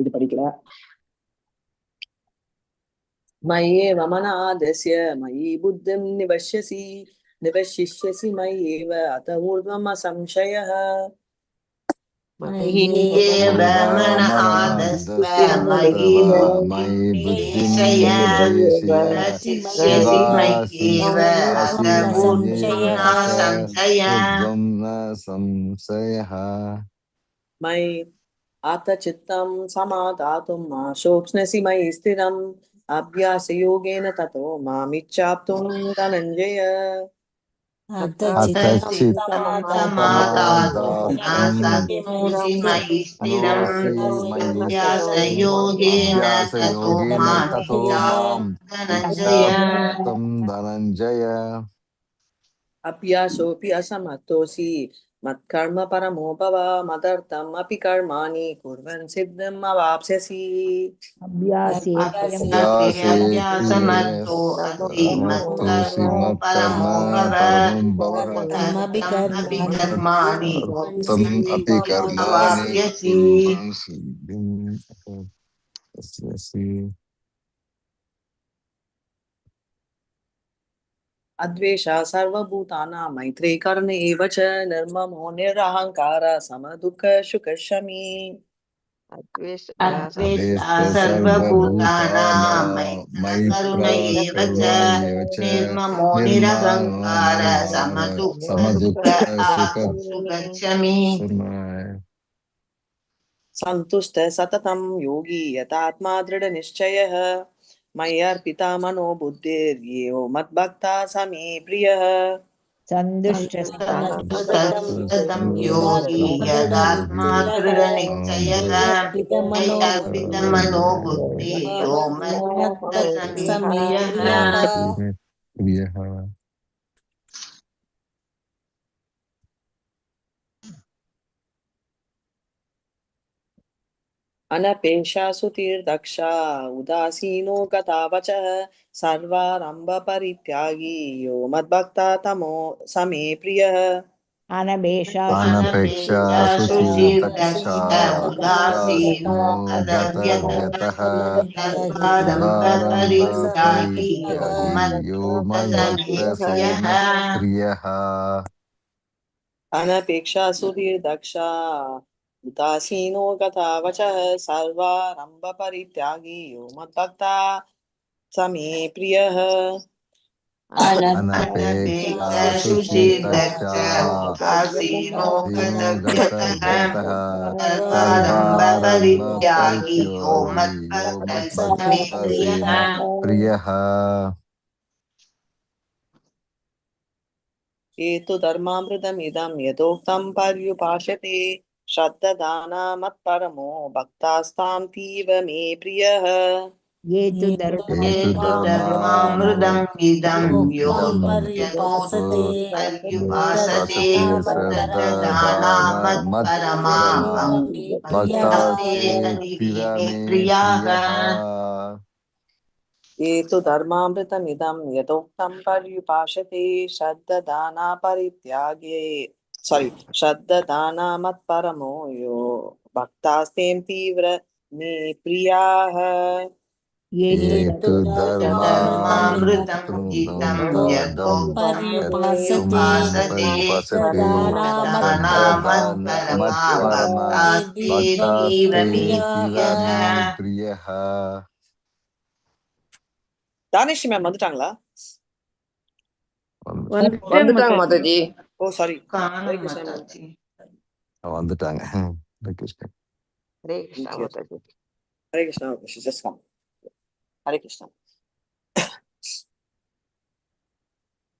இது படிக்கல. मय्येव मन आदस्य मयि बुद्धिं निवश्यसि निवशिष्यसि मय्येव अत ऊर्ध्वम् असंशयः। मय्येव मन आदस्व मयि मयि बुद्धिं बुद्धिं निवेशय निवेशय वसिष्यसि मय्येव अत निवासि ऊर्ध्वं मय्येव न अत संशय। ऊर्ध्वं न संशयः। मयि अत चित्तं समादातुं मा शोक्ष्णसि मयि स्थिरम् अभ्यासयोगेन ततो मामिच्छाप्तुं धनञ्जय। अथ अथ समादातुं न चित्तमादातुं शक्नोषि मयि स्थिरम् शक्नोषि मयि अभ्यासयोगेन ततो अभ्यासयोगेन ततो मामिच्छाप्तुं माम् धनञ्जय। इच्छाप्तुं धनञ्जय। अभ्यासोऽपि असमर्थोऽसि मत्कर्म परमो भव मदर्थम् अपि कर्माणि कुर्वन् सिद्धम् अवाप्स्यसि। अभ्यासेऽप्यं अभ्यासे अभ्यासमर्थो असि अभ्यासेऽप्यसमर्थोऽसि मत्कर्मो मत्कर्म परमो भव परमं भवः। तमपि मदर्थम् अपि कर्माणि कर्माणि मदर्थम् कुर्वन् अपि सिद्धिम् कर्माणि अवाप्स्यसि। कुर्वन् सिद्धिम् अवाप्स्यसि। अद्वेषा सर्वभूतानां मैत्री कर्ण एव च निर्ममो निरहङ्कार समदुःख सुखशमी। अद्वेष्टा अद्वेष्ट सर्वभूतानां सर्वभूतानां मैत्रः करुण मैत्र एव करुण च एव च निर्ममो निर्माणो निरहङ्कार निर्माण समदुःख समदुःख सुख सुख सुखक्षमी। समाय। सन्तुष्ट सततं योगी यतात्मा दृढनिश्चयः मय्यर्पिता मनो बुद्धिर्यो मद्भक्ता स मे प्रियः। सन्तुष्ट सततं योगी यदात्मा दृढनिश्चयः अर्पितमनो अर्पितमनो बुद्धिर्यो मद्भक्तः स मे समे प्रियः। प्रियः। प्रियः। अनपेक्षा सुतीर्दक्षा उदासीनो गतावचः सर्वारम्भपरित्यागी यो मद्भक्ता तमो स मे प्रियः। अनपेक्षा अनपेक्षा अनपेक्षा शुचिर्दक्षा शुचिर्दक्ष उदासीनो उदासीनो गतव्यतः गतव्यतः सर्वारम्भपरित्यागी यो सर्वारम्भपरित्यागी यो मद्भक्तः स मे मद्भक्तः स प्रियः। मे प्रियः। अनपेक्षा सुधीर्दक्षा उदासीनो गतावचः सर्वारम्भपरित्यागी यो मद्भक्ता स मे प्रियः। अनपेक्षा अनपेक्ष शुचिर्दक्षा शुचिर्दक्ष उदासीनो दीनो गतव्यतः गतव्यतः सर्वारम्भपरित्यागी यो सर्वारम्भपरित्यागी यो मद्भक्तः स मे मद्भक्तः प्रियः। स मे प्रियः। एतु धर्मामृतमिदं यथोक्तं पर्युपासते श्रद्ददाना मत्परमो भक्तास्तां तीव मे प्रियः। ये तु धर्म एतु हेतु धर्मामृतम् इदं यो धर्मामृतमिदं पर्युपासते पर्युपासते उपासते श्रद्ददाना श्रद्ददान मत्परमा मत्परमा भक्तास्ते भक्तास्ते अतीव तीव मे मे प्रियाः। प्रियः। एतु धर्मामृतमिदं यथोक्तं पर्युपासते श्रद्ददाना परित्यागे सारी श्रद्ददाना मत्परमो यो भक्तास्तें तीव्र मे प्रियाः। ये तु एतु धर्मामृतम् इदं धर्मामृतमिदं यथोक्तं पर्युपासते पर्युपासते पर्युपासते श्रद्ददाना श्रद्ददान मत्परमा मत्परमा भक्तास्ते तीव भक्तास्ते मे तीव प्रियः। मे प्रियः। தானேஷ் மேம் வந்துட்டாங்களா? வந்துட்டேன் வந்துட்டாங்க மாதாஜி. மாதாஜி. ஓ சாரி, ஹரே காணும் கிருஷ்ணா மேம். மாதாஜி. வந்துட்டாங்க. Hare Krishna. Hare Krishna Mataji. Hare Krishna, just come. Hare Krishna.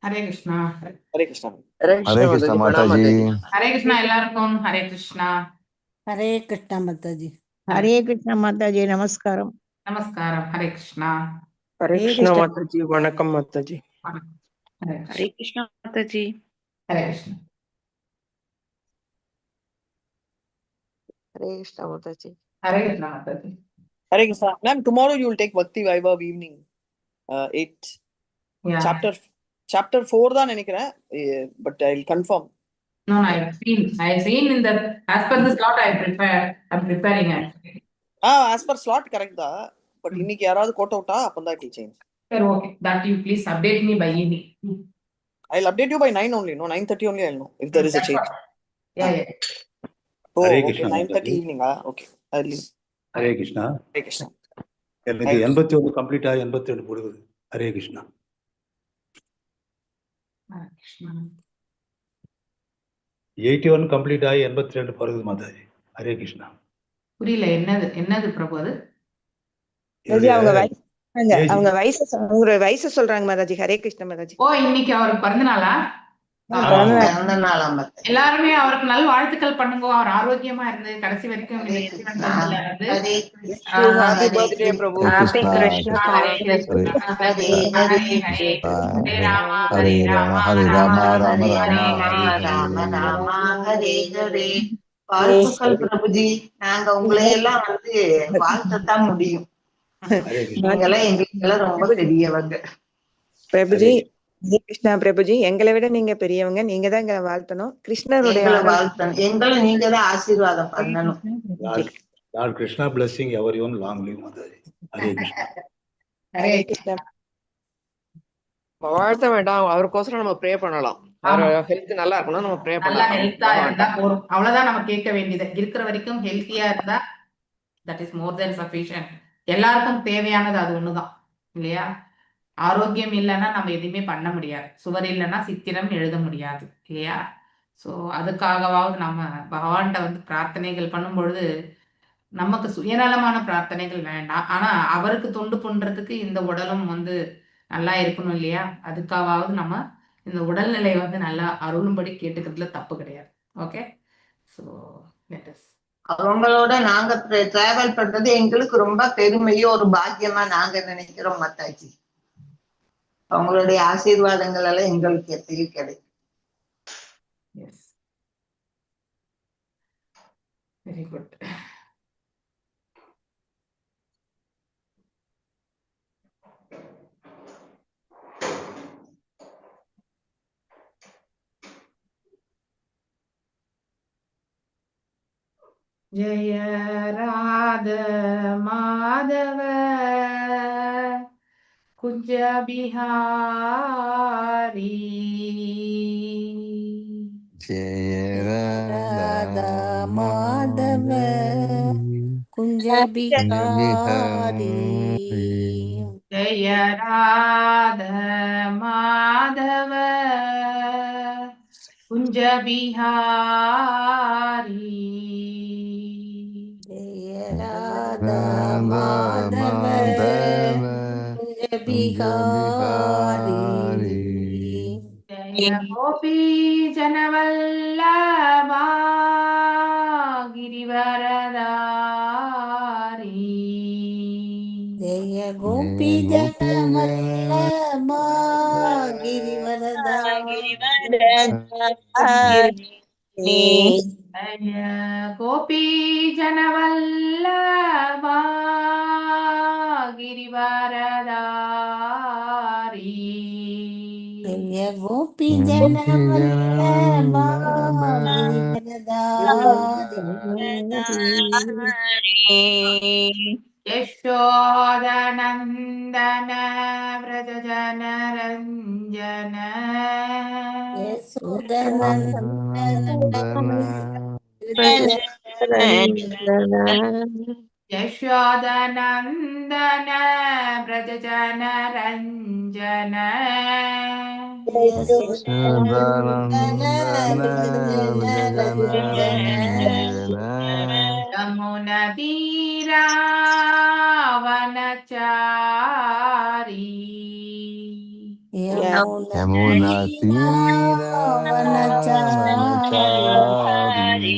Hare Krishna. Hare Krishna. Hare Hare Krishna Krishna Mataji. Pranam Mataji. Mataji. Hare Krishna எல்லாருக்கும் ஹரே கிருஷ்ணா. ஹரே கிருஷ்ணா மாதாஜி. ஹரே கிருஷ்ணா மாதாஜி, நமஸ்காரம். நமஸ்காரம். ஹரே கிருஷ்ணா. ஹரே ஹரே கிருஷ்ணா கிருஷ்ணா. மாதாஜி, வணக்கம் Mataji. Hare Hare Krishna. Krishna Mataji. Hare Krishna. Hare Krishna Mataji. Hare Krishna Mataji. Hare Krishna ma'am, tomorrow you will take Bhakti Vaibhav evening 8. Yeah. Chapter 4 தான் நினைக்கிறேன், but I will confirm. No, no, I've seen in the, as per the slot I prepare, I'm preparing actually. As per slot correct தான். But இன்னைக்கு யாராவது code அவுட்டா அப்பதான் it change. சரி, okay, that you please update me by evening. I will update you by 9 only. No, 9:30 only I know if there is a change. Yeah, yeah. Oh, Hare okay. Krishna 9:30 Mataji. ஈவினிங்கா? Okay, I leave. Hare Krishna. Hare Krishna. எனக்கு 81 complete ஆகி 82 போடுது. Hare Krishna. Hare Krishna. 81 complete ஆகி 82 பிறகுது மாதாஜி. ஹரே கிருஷ்ணா. புரியல, என்னது என்னது பிரபு அது? மாதாஜி, அவங்க வயசு சொல்றாங்க. ஏஜ். அவங்க வயசு அவங்களோட வயசு சொல்றாங்க மாதாஜி. ஹரே கிருஷ்ண மாதாஜி. ஓ, இன்னைக்கு அவருக்கு பிறந்த நாளா? ஆமா. பிறந்த நாளா மாதாஜி. எல்லாருமே அவருக்கு நல் வாழ்த்துக்கள் பண்ணுங்க. அவர் ஆரோக்கியமா இருந்து கடைசி வரைக்கும் இந்த ஹரே இறைவன் கிருஷ்ணா. தொண்டுல இருந்து. ஹரே கிருஷ்ணா. ஹாப்பி ஹரே பர்த்டே பிரபு. ஹரே ஹாப்பி கிருஷ்ணா. கிருஷ்ணா. ஹரே கிருஷ்ணா. ஹரே ஹரே ஹரே. ஹரே. ஹரே ராமா ஹரே ராம ஹரே ராம ராம ஹரே ராம ராமா ஹரே ராம ஹரே. ராமா ஹரே ஹரே. வாழ்த்துக்கள் பிரபுஜி. நாங்க உங்களை எல்லாம் வந்து வாழ்த்தத்தான் முடியும். ஹரே கிருஷ்ணா. நீங்க எல்லாம் எங்களுக்கு எல்லாம் ரொம்ப பெரியவங்க. பிரபுஜி, ஹரே கிருஷ்ணா பிரபுஜி. எங்களை விட நீங்க பெரியவங்க. நீங்க தான் எங்களை வாழ்த்தணும். கிருஷ்ணருடைய எங்களை ஆரோக்கியம். வாழ்த்தணும். எங்களை நீங்க தான் ஆசீர்வாதம் பண்ணணும். Lord Krishna blessing everyone long live Mataji. Hare Krishna. Hare Hare Krishna. வாழ்த்த வேண்டாம், அவருக்கோசரம் நம்ம ப்ரே பண்ணலாம். ஆமா. அவர் ஹெல்த் நல்லா இருக்கணும், நம்ம ப்ரே நல்லா பண்ணலாம். ஹெல்த்தா இருந்தா போதும், அவ்வளவுதான் நம்ம கேட்க வேண்டியது. இருக்கிற வரைக்கும் ஹெல்த்தியா இருந்தா that is more than sufficient. எல்லாருக்கும் தேவையானது அது ஒண்ணுதான் இல்லையா? ஆரோக்கியம் இல்லைன்னா நம்ம எதுவுமே பண்ண முடியாது. சுவர் இல்லைன்னா சித்திரம் எழுத முடியாது இல்லையா? ஸோ அதுக்காகவாவது நம்ம பகவான்கிட்ட வந்து பிரார்த்தனைகள் பண்ணும் பொழுது நமக்கு சுயநலமான பிரார்த்தனைகள் வேண்டாம். ஆனா அவருக்கு தொண்டு பண்றதுக்கு இந்த உடலும் வந்து நல்லா இருக்கணும் இல்லையா? அதுக்காகவாவது நம்ம இந்த உடல்நிலை வந்து நல்லா அருளும்படி கேட்டுக்கிறதுல தப்பு கிடையாது. ஓகே, ஸோ let us அவங்களோட நாங்க டிராவல் பண்றது எங்களுக்கு ரொம்ப பெருமையும் ஒரு பாக்கியமா நாங்க நினைக்கிறோம் மாதாஜி. அவங்களுடைய ஆசீர்வாதங்கள் எல்லாம் எங்களுக்கு எப்பயும் கிடைக்கும். Yes, very good. Jaya Radha Madhava குஞ்ச Bihari. ஜெய ராதா ராதா மாதவ மாதவ குஞ்ச குஞ்ச பிஹாரி. பிஹாரி. ஜெய ராத மாதவ குஞ்ச பிஹாரி. ஜெய ராதா ராதா மாதவ மாதவ குஞ்ச குஞ்ச பிஹாரி. பிஹாரி. ஜெய கோபி ஜனவல்லபா கிரிவரதாரி. ஜெய ஜெய கோபி கோபி ஜனவல்லபா கிரிவரதாரி. ஜெய கோபி ஜனவல்லபா கிரிவரதாரி. ஜெய கோபி கோபி ஜனவல்லபா ஜனவல்லபா கிரிவரதாரி. யசோதநந்தன விரஜ ஜனரஞ்சன. யசோதநந்தன நந்தன யசோதநந்தன விரஜ ஜனரஞ்சன. யசோதநந்தன சுதானந்தன விரஜ விஜயநரஞ்சன. யமுனதீராவனச்சாரி. யமுனா யமுனா தீராவனச்சாரி. தீராவனச்சாரி.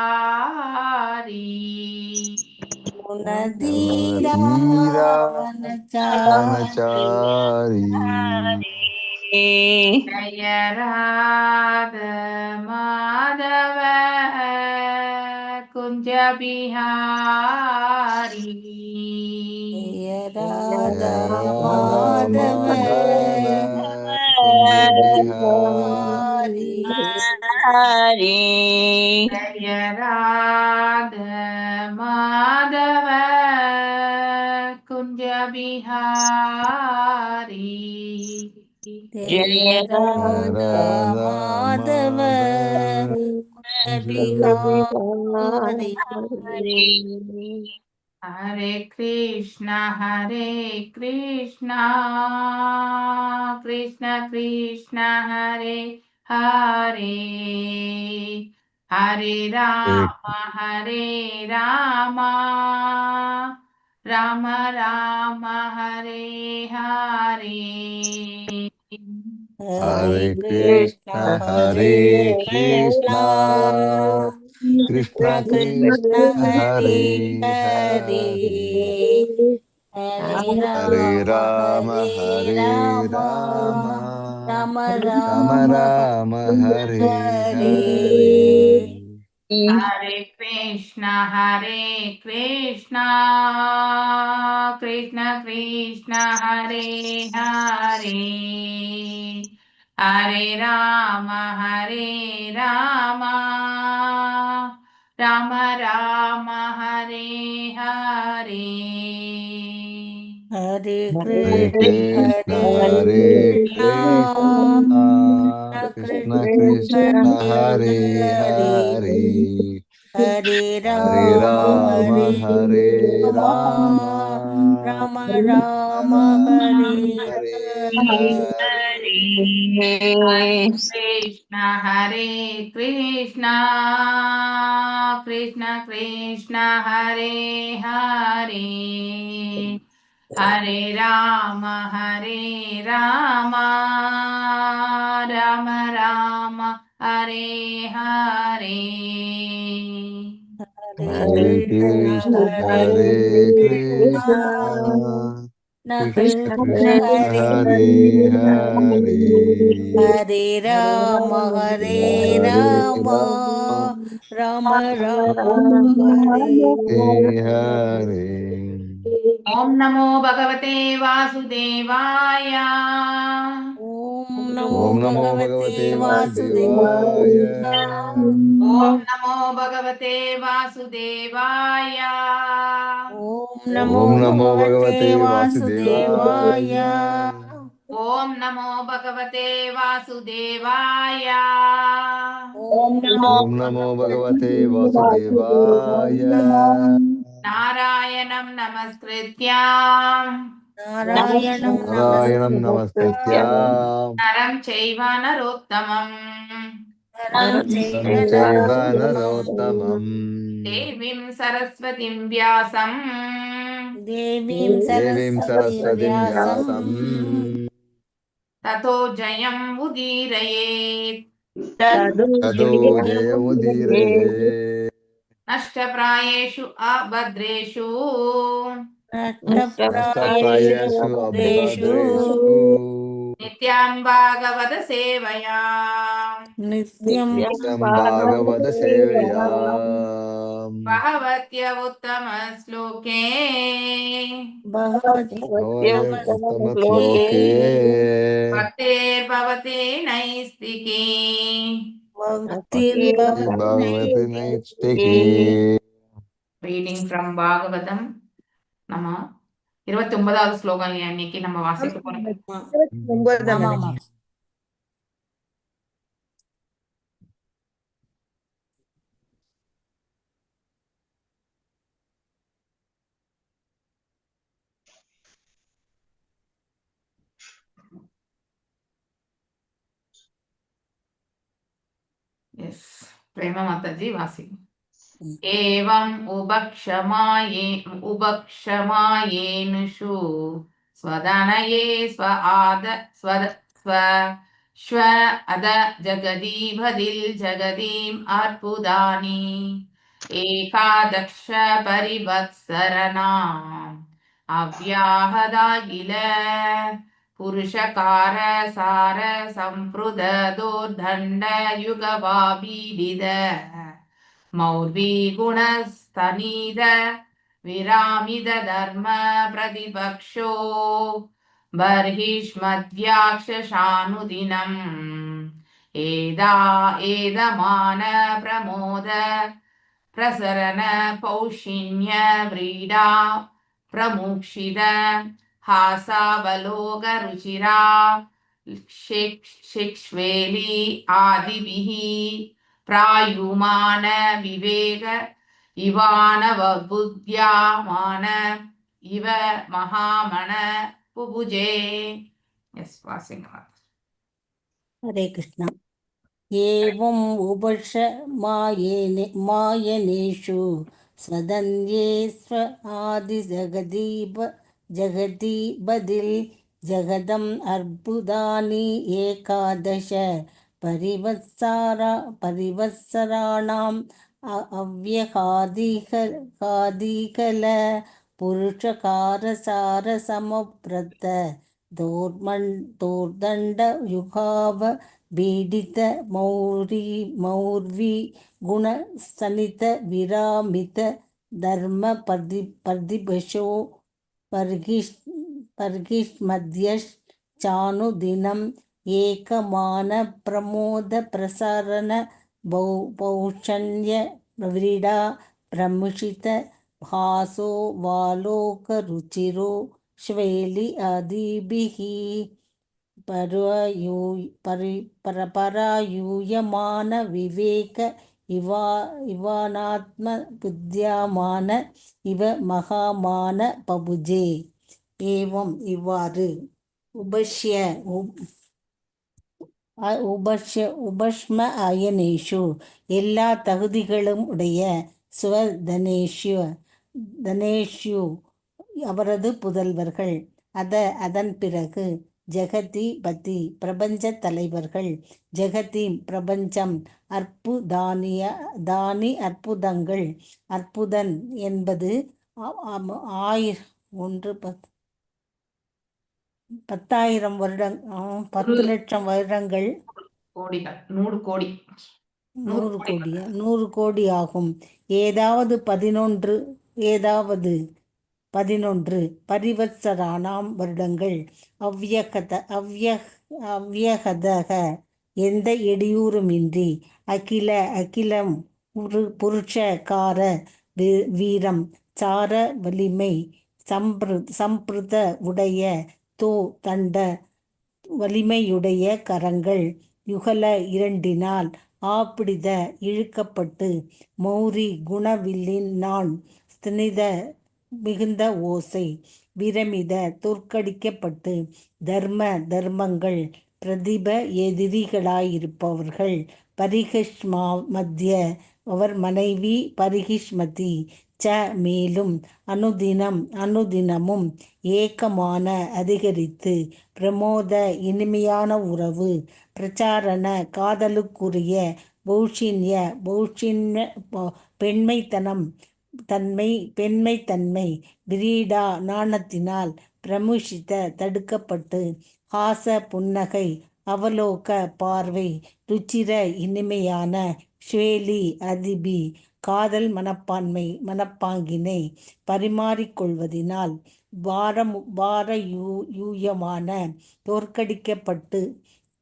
யமுனதீராவனச்சாரி. யமுனா யமுனா தீராவனச்சாரி. தீராவனச்சாரி. ஜய ராத Madhava குஞ்ச Bihari. Jaya Jaya Radha Radha Madhava Madhava குஞ்ச Bihari. Hari. Hare. Jaya Radha Madhava Kunja Bihari. Jaya Jaya Radha Radha Madhava Madhava Bihari. Hare. Hare Krishna Hare Krishna Krishna Krishna Hare Hare Hare Rama Hare Rama Rama Rama Hare Hare. Hare Hare Krishna Krishna Hare Hare Krishna Krishna Krishna Krishna Krishna Hare Hare Hare Hare Hare Hare Rama Rama Hare Hare Rama Rama Rama Rama Rama Rama Hare Hare. Hare. Hare Krishna Hare Krishna Krishna Krishna Hare Hare Hare Rama Hare Rama Rama Rama Hare Hare. Hare Hare Krishna Krishna Hare Hare Krishna Krishna Krishna Krishna Hare Hare Hare Hare Hare Hare Rama Rama Hare Hare Rama Rama Rama Rama Hare Hare Hare. Hare. Hare Krishna Hare Krishna Krishna Krishna Hare Hare Hare Rama Hare Rama Rama Rama Hare Hare. Hare Hare Krishna Krishna Hare Hare Krishna Krishna Krishna Krishna Hare Hare Hare Hare Rama Hare Hare Rama Rama Rama Rama Hare Hare Hare. ஓம் நமோ பகவதே வாசுதேவாய. ஓம் நமோ ஓம் நமோ பகவதே பகவதே வாசுதேவாய. வாசுதேவாய. ஓம் நமோ பகவதே வாசுதேவாய. ஓம் நமோ ஓம் நமோ பகவதே பகவதே வாசுதேவாய. வாசுதேவாய. ஓம் நமோ பகவதே வாசுதேவாய. ஓம் ஓம் நமோ பகவதே வாசுதேவாய. நாராயணம் நமஸ்கிருத்யாம் நாராயணம் நாராயணம் நமஸ்கிருத்ய நமஸ்கிருத்யாம் நரம் சைவ நரோத்தமம் நரம் சைவ நரம் சைவ நரோத்தமம் நரோத்தமம் தேவீம் சரஸ்வதிம் வியாசம் தேவீம் தேவீம் சரஸ்வதிம் சரஸ்வதிம் வியாசம் வியாசம் ததோ ஜயம் உதீரயேத். ததோ ஜெயமுதீரயே. நஷ்டபிராயேஷு அபத்ரேஷு நஷ்டப்பிராயேஷு நஷ்டப்பிராயேஷு அபத்ரேஷு அபத்ரேஷு நித்யம் பாகவத சேவையா நித்யம் நித்யம் பாகவத சேவையா பகவத்ய உத்தம ஸ்லோகே பகவதி பகவத்ய உத்தம ஸ்லோகே பக்தேர்பவதே நைஸ்திகி. பக்திர் பகவதி நைஷ்டிகி. Reading from Bhagavatam. நம்ம 29வது ஸ்லோகம் இல்லையா இன்னைக்கு நம்ம வாசிக்க போறோம். 29 ஆமா ஆமா. எஸ், பிரேம மாதாஜி வாசி. ஏவம் உபக்ஷமாயே உபக்ஷமாயேனுஷு ஸ்வதனயே ஸ்வ ஆத ஸ்வத ஸ்வ ஸ்வ அத ஜகதீபதில் ஜகதீம் அற்புதானி ஏகாதக்ஷ பரிவத்சரணாம் அவ்யாஹதாகில புருஷகார சார சம்பிருத தோர்தண்ட யுகவாபீடித மௌர்வி குணஸ்தனீத விராமித தர்ம பிரதிபக்ஷோ பர்ஹிஷ்மத்யாக்ஷானுதினம் ஏதா ஏதமான பிரமோத பிரசரண பௌஷிண்ய व्रीडा பிரமுக்ஷித हासावलोक रुचिरा शिक्ष्वेली आदिभिः प्रायुमान विवेक இவானவபுத்யாமான இவ மகாமண புபுஜே. எஸ், வாசிங்க. ஹரே கிருஷ்ணா. एवम् उपश मायेने मायनेषु स्वदन्ये स्व आदिजगदीप जगदीपदिल् जगदम् अर्बुदानि 11 परिवत्सरा परिवत्सराणाम् अव्यहादिकल पुरुषकारसारसमुप्रत दोर्मण् दोर्दण्डयुगाव पीडित मौरी मौर्वी गुणसनित विरामित धर्म प्रतिपशो पर्गिष् पर्गिष्मध्यश्चानुदिनम् ஏகமான பிரமோத பிரசரண பௌஷண்ய விரீடா பிரமுஷித ஹாசோ வாலோக ருச்சிரோ ஸ்வேலி ஆதிபிஹி பரயூ பரி பரபராயூயமான விவேக இவா இவானாத்ம புத்தியமான இவ மகாமான பபுஜே. ஏவம் இவ்வாறு, உபஷ்ய உபஷ்ய உபஷ்ம அயனேஷு எல்லா தகுதிகளும் உடைய, சுவதனேஷு தனேஷு அவரது புதல்வர்கள், அத அதன் பிறகு, ஜெகதி பதி பிரபஞ்ச தலைவர்கள், ஜெகதி பிரபஞ்சம், அற்புதானிய தானி அற்புதங்கள், அற்புதன் என்பது ஆயிர ஒன்று பத்து 10,000 வருடங் 10 லட்சம் வருடங்கள். கோடிகள், 100 கோடி. 100 100 கோடி. கோடி, 100 கோடி ஆகும். ஏதாவது 11, ஏதாவது 11 பரிவத்சராணாம் வருடங்கள், அவ்யகத அவ்யகதக எந்த இடையூறுமின்றி, அகில அகிலம் புருஷகார வீரம் சார வலிமை, சம்பிருத உடைய, தோ தண்ட வலிமையுடைய கரங்கள், யுகல இரண்டினால், ஆப்பிடித இழுக்கப்பட்டு, மௌரி குணவில்லின் நான், ஸ்தினித மிகுந்த ஓசை, விரமித தோற்கடிக்கப்பட்டு, தர்ம தர்மங்கள், பிரதிப எதிரிகளாயிருப்பவர்கள், பரிகிஷ்மா மத்திய அவர் மனைவி பரிகிஷ்மதி, ச மேலும், அனுதினம் அனுதினமும், ஏக்கமான அதிகரித்து, பிரமோத இனிமையான உறவு, பிரச்சாரண காதலுக்குரிய, பௌஷின்ய பௌஷின்ய பெண்மைத்தனம் தன்மை பெண்மைத்தன்மை, விரீடா நாணத்தினால், பிரமுஷித தடுக்கப்பட்டு, ஹாச புன்னகை, அவலோக பார்வை, ருச்சிர இனிமையான, ஷ்வேலி அதிபி காதல் மனப்பான்மை மனப்பாங்கினை பரிமாறிக்கொள்வதினால், பாரம் பாரயூயமான தோற்கடிக்கப்பட்டு,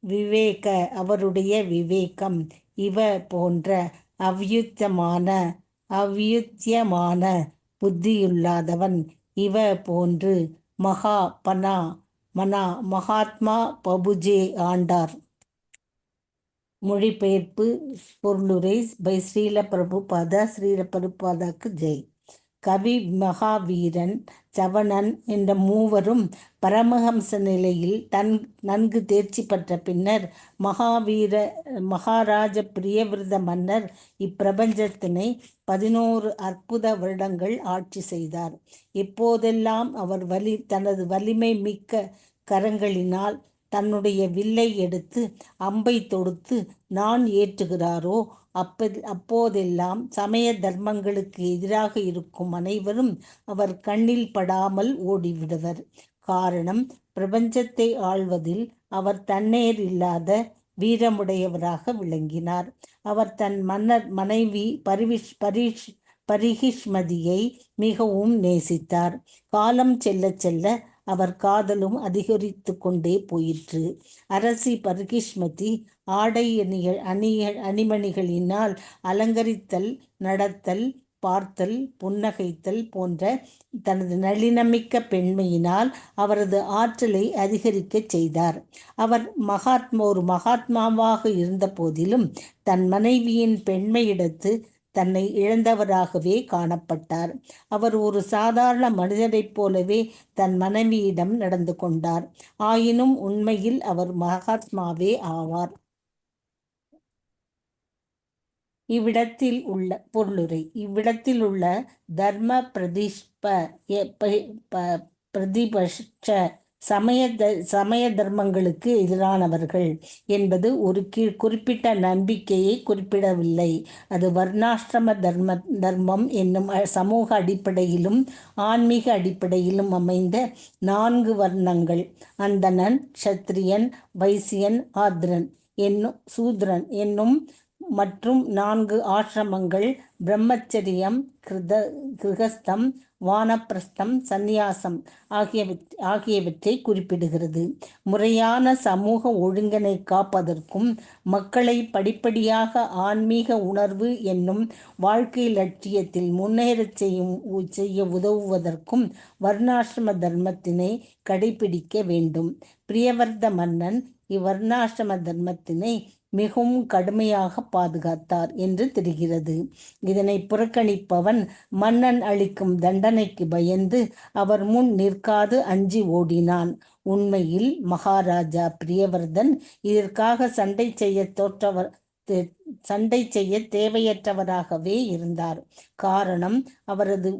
விவேக அவருடைய விவேகம், இவ போன்ற அவ்யுத்தமான அவ்யுத்தியமான புத்தியுள்ளாதவன், இவ போன்று மகா பனா மனா மகாத்மா பபுஜே ஆண்டார். மொழிபெயர்ப்பு பொருளுரை பை ஸ்ரீல பிரபுபாதா. ஸ்ரீல பிரபுபாதாக்கு ஜெய். கவி, மகாவீரன், சவணன் என்ற மூவரும் பரமஹம்ச நிலையில் நன்கு தேர்ச்சி பெற்ற பின்னர் மகாவீர மகாராஜ பிரியவிரத மன்னர் இப்பிரபஞ்சத்தினை 11 அற்புத வருடங்கள் ஆட்சி செய்தார். எப்போதெல்லாம் அவர் தனது வலிமை மிக்க கரங்களினால் தன்னுடைய வில்லை எடுத்து அம்பை தொடுத்து நான் ஏற்றுகிறாரோ அப்போதெல்லாம் சமய தர்மங்களுக்கு எதிராக இருக்கும் அனைவரும் அவர் கண்ணில் படாமல் ஓடிவிடுவர். காரணம், பிரபஞ்சத்தை ஆள்வதில் அவர் தன்னேர் இல்லாத வீரமுடையவராக விளங்கினார். அவர் தன் மன்னர் மனைவி பரிகிஷ்மதியை மிகவும் நேசித்தார். காலம் செல்ல செல்ல அவர் காதலும் அதிகரித்து கொண்டே போயிற்று. அரசி பர்கிஷ்மதி ஆடை அணிமணிகளினால் அலங்கரித்தல், நடத்தல், பார்த்தல், புன்னகைத்தல் போன்ற தனது நளினமிக்க பெண்மையினால் அவரது ஆற்றலை அதிகரிக்கச் செய்தார். அவர் ஒரு மகாத்மாவாக இருந்த போதிலும் தன் மனைவியின் பெண்மையிடத்து தன்னை இழந்தவராகவே காணப்பட்டார். அவர் ஒரு சாதாரண மனிதரைப் போலவே தன் மனைவியிடம் நடந்து கொண்டார். ஆயினும் உண்மையில் அவர் மகாத்மாவே ஆவார். இவ்விடத்தில் உள்ள பொருளுரை. இவ்விடத்தில் உள்ள தர்ம பிரதிபட்ச சமய சமய தர்மங்களுக்கு எதிரானவர்கள் என்பது ஒரு குறிப்பிட்ட நம்பிக்கையை குறிப்பிடவில்லை. அது வர்ணாசிரம தர்மம் என்னும் சமூக அடிப்படையிலும் ஆன்மீக அடிப்படையிலும் அமைந்த 4 வர்ணங்கள் அந்தணன், க்ஷத்ரியன், வைசியன், ஆத்ரன் என்னும் சூத்ரன் என்னும் மற்றும் 4 ஆசிரமங்கள் பிரம்மச்சரியம், கிருகஸ்தம், வானப்பிரஸ்தம், சந்நியாசம் ஆகியவற்றை குறிப்பிடுகிறது. முறையான சமூக ஒழுங்கினை காப்பதற்கும் மக்களை படிப்படியாக ஆன்மீக உணர்வு என்னும் வாழ்க்கை லட்சியத்தில் முன்னேறச் செய்ய உதவுவதற்கும் வர்ணாசிரம தர்மத்தினை கடைபிடிக்க வேண்டும். பிரியவர்த மன்னன் இவ்வர்ணாசிரம தர்மத்தினை மிகவும் கடுமையாக பாதுகாத்தார் என்று தெரிகிறது. இதனை புறக்கணிப்பவன் மன்னன் அளிக்கும் தண்டனைக்கு பயந்து அவர் முன் நிற்காது அஞ்சி ஓடினான். உண்மையில் மகாராஜா பிரியவர்தன் இதற்காக சண்டை செய்ய தேவையற்றவராகவே இருந்தார். காரணம் அவரது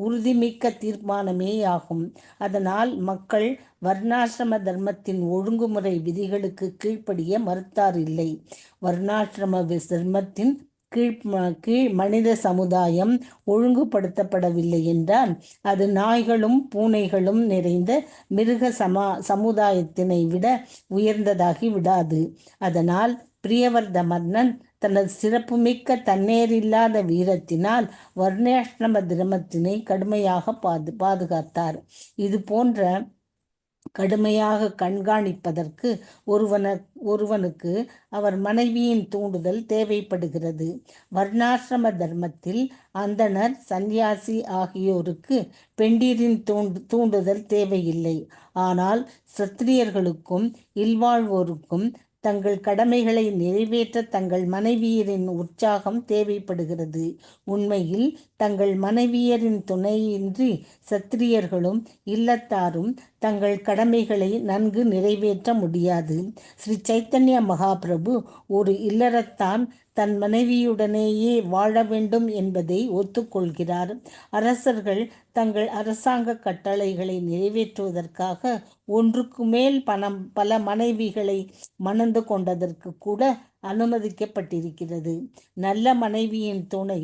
உறுதிமிக்க தீர்மானமேயாகும். அதனால் மக்கள் வர்ணாசிரம தர்மத்தின் ஒழுங்குமுறை விதிகளுக்கு கீழ்ப்படிய மறுத்தார் இல்லை. வர்ணாசிரம தர்மத்தின் கீழ் மனித சமுதாயம் ஒழுங்குபடுத்தப்படவில்லை என்றால் அது நாய்களும் பூனைகளும் நிறைந்த மிருக சமுதாயத்தினை விட உயர்ந்ததாகி விடாது. அதனால் பிரியவர்த மன்னன் தனது சிறப்புமிக்க தன்னேரில்லாத வீரத்தினால் வர்ணாசிரம தர்மத்தினை கடுமையாக பாதுகாத்தார். இது போன்ற கடுமையாக கண்காணிப்பதற்கு ஒருவனுக்கு அவர் மனைவியின் தூண்டுதல் தேவைப்படுகிறது. வர்ணாசிரம தர்மத்தில் அந்தணர், சந்நியாசி ஆகியோருக்கு பெண்டிரின் தூண்டுதல் தேவையில்லை. ஆனால் சத்திரியர்களுக்கும் இல்வாழ்வோருக்கும் தங்கள் கடமைகளை நிறைவேற்ற தங்கள் மனைவியரின் உற்சாகம் தேவைப்படுகிறது. உண்மையில் தங்கள் மனைவியரின் துணையின்றி சத்திரியர்களும் இல்லத்தாரும் தங்கள் கடமைகளை நன்கு நிறைவேற்ற முடியாது. ஸ்ரீ சைத்தன்ய மகாபிரபு ஒரு இல்லறத்தான் தன் மனைவியுடனேயே வாழ வேண்டும் என்பதை ஒத்துக்கொள்கிறார். அரசர்கள் தங்கள் அரசாங்க கட்டளைகளை நிறைவேற்றுவதற்காக ஒன்றுக்கு மேல் பல மனைவிகளை மணந்து கொண்டதற்கு கூட அனுமதிக்கப்பட்டிருக்கிறது. நல்ல மனைவியின் துணை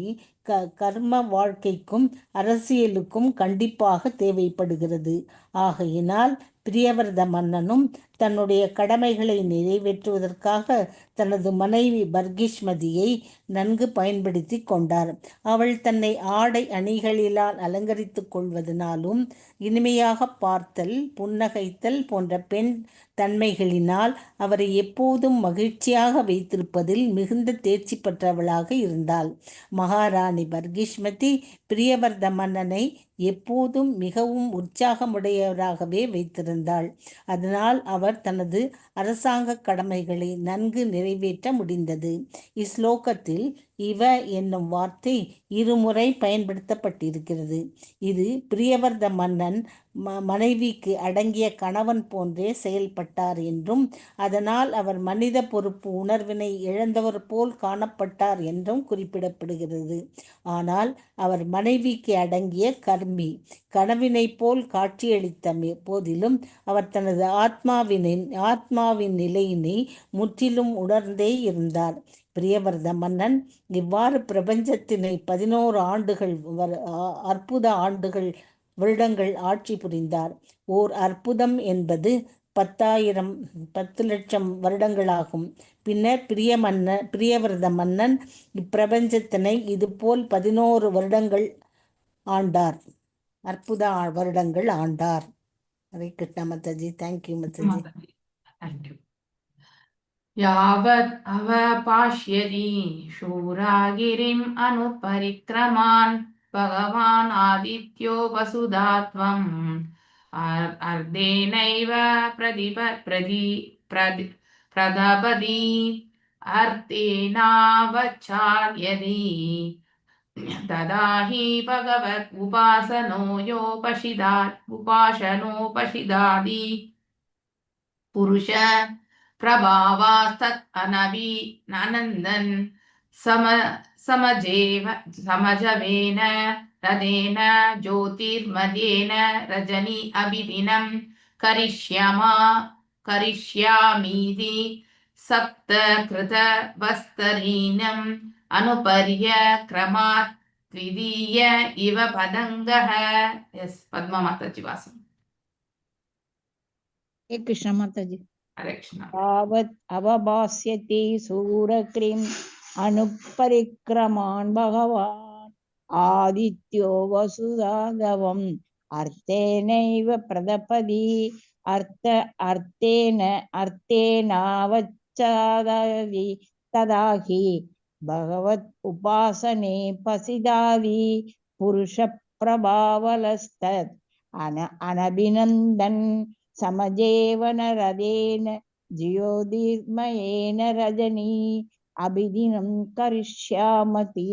கர்ம வாழ்க்கைக்கும் அரசியலுக்கும் கண்டிப்பாக தேவைப்படுகிறது. ஆகையினால் பிரியவர்த மன்னனும் தன்னுடைய கடமைகளை நிறைவேற்றுவதற்காக தனது மனைவி பர்கிஷ்மதியை நன்கு பயன்படுத்தி கொண்டார். அவள் தன்னை ஆடை அணிகளிலால் அலங்கரித்து கொள்வதனாலும் இனிமையாக பார்த்தல், புன்னகைத்தல் போன்ற பெண் தன்மைகளினால் அவரை எப்போதும் மகிழ்ச்சியாக வைத்திருப்பதில் மிகுந்த தேர்ச்சி பெற்றவளாக இருந்தாள். மகாராணி பர்கிஷ்மதி பிரியவர்த மன்னனை எப்போதும் மிகவும் உற்சாகமுடையவராகவே வைத்திருந்தாள். அதனால் அவர் தனது அரசாங்க கடமைகளை நன்கு நிறைவேற்ற முடிந்தது. இஸ்லோகத்தில் இவ என்னும் வார்த்தை இருமுறை பயன்படுத்தப்பட்டிருக்கிறது. இது பிரியவர்த மன்னன் மனைவிக்கு அடங்கிய கணவன் போன்றே செயல்பட்டார் என்றும், அதனால் அவர் மனித பொறுப்பு உணர்வினை இழந்தவர் போல் காணப்பட்டார் என்றும் குறிப்பிடப்படுகிறது. ஆனால் அவர் மனைவிக்கு அடங்கிய கர்மி கனவினை போல் காட்சியளித்த போதிலும் அவர் தனது ஆத்மாவின் நிலையினை முற்றிலும் உணர்ந்தே இருந்தார். பிரியவர்த மன்னன் இவ்வாறு பிரபஞ்சத்தினை 11 ஆண்டுகள் அற்புத ஆண்டுகள் வருடங்கள் ஆட்சி புரிந்தார். ஓர் அற்புதம் என்பது 10 லட்சம் வருடங்களாகும். பின்னர் பிரியவிரத மன்னன் இப்பிரபஞ்சத்தினை இதுபோல் 11 வருடங்கள் ஆண்டார். அற்புத வருடங்கள் ஆண்டார். Hare Krishna Mataji. Thank you Mataji. Mataji, thank you. यावत् अवपाश्यति शूरागिरिम् अनुपरिक्रमान् भगवान् आदित्यो वसुधात्वम् अर्धेनैव प्रतिप प्रति प्रदि प्रदपति अर्धेनावचार्यति तदा हि भगवत् उपासनो योपशिदा उपासनोपशिदादि पुरुष प्रभावास्तत् अनभि अनन्दन् सम समजेव समजवेन रथेन ज्योतिर्मध्येन रजनी अभिदिनं करिष्यामा करिष्यामीति सप्तकृत वस्तरीणम् अनुपर्य क्रमात् द्वितीय इव पदङ्गः. எஸ், பத்மா மாதாஜி வாசம். ஹரே கிருஷ்ணா மாதாஜி. ஹரே கிருஷ்ணா. तावत् अवभास्यति सूरक्रीम् अनुपरिक्रमान् भगवान् आदित्यो वसुधाधवम् अर्थेनैव प्रदपति अर्थ अर्थेन अर्थेनावच्छादयति तदा हि भगवत् उपासने पसिदादि पुरुषप्रभावलस्तत् अन अनभिनन्दन् समजेवन रथेन ज्योतिर्मयेन रजनी अभिदिनं करिष्यामति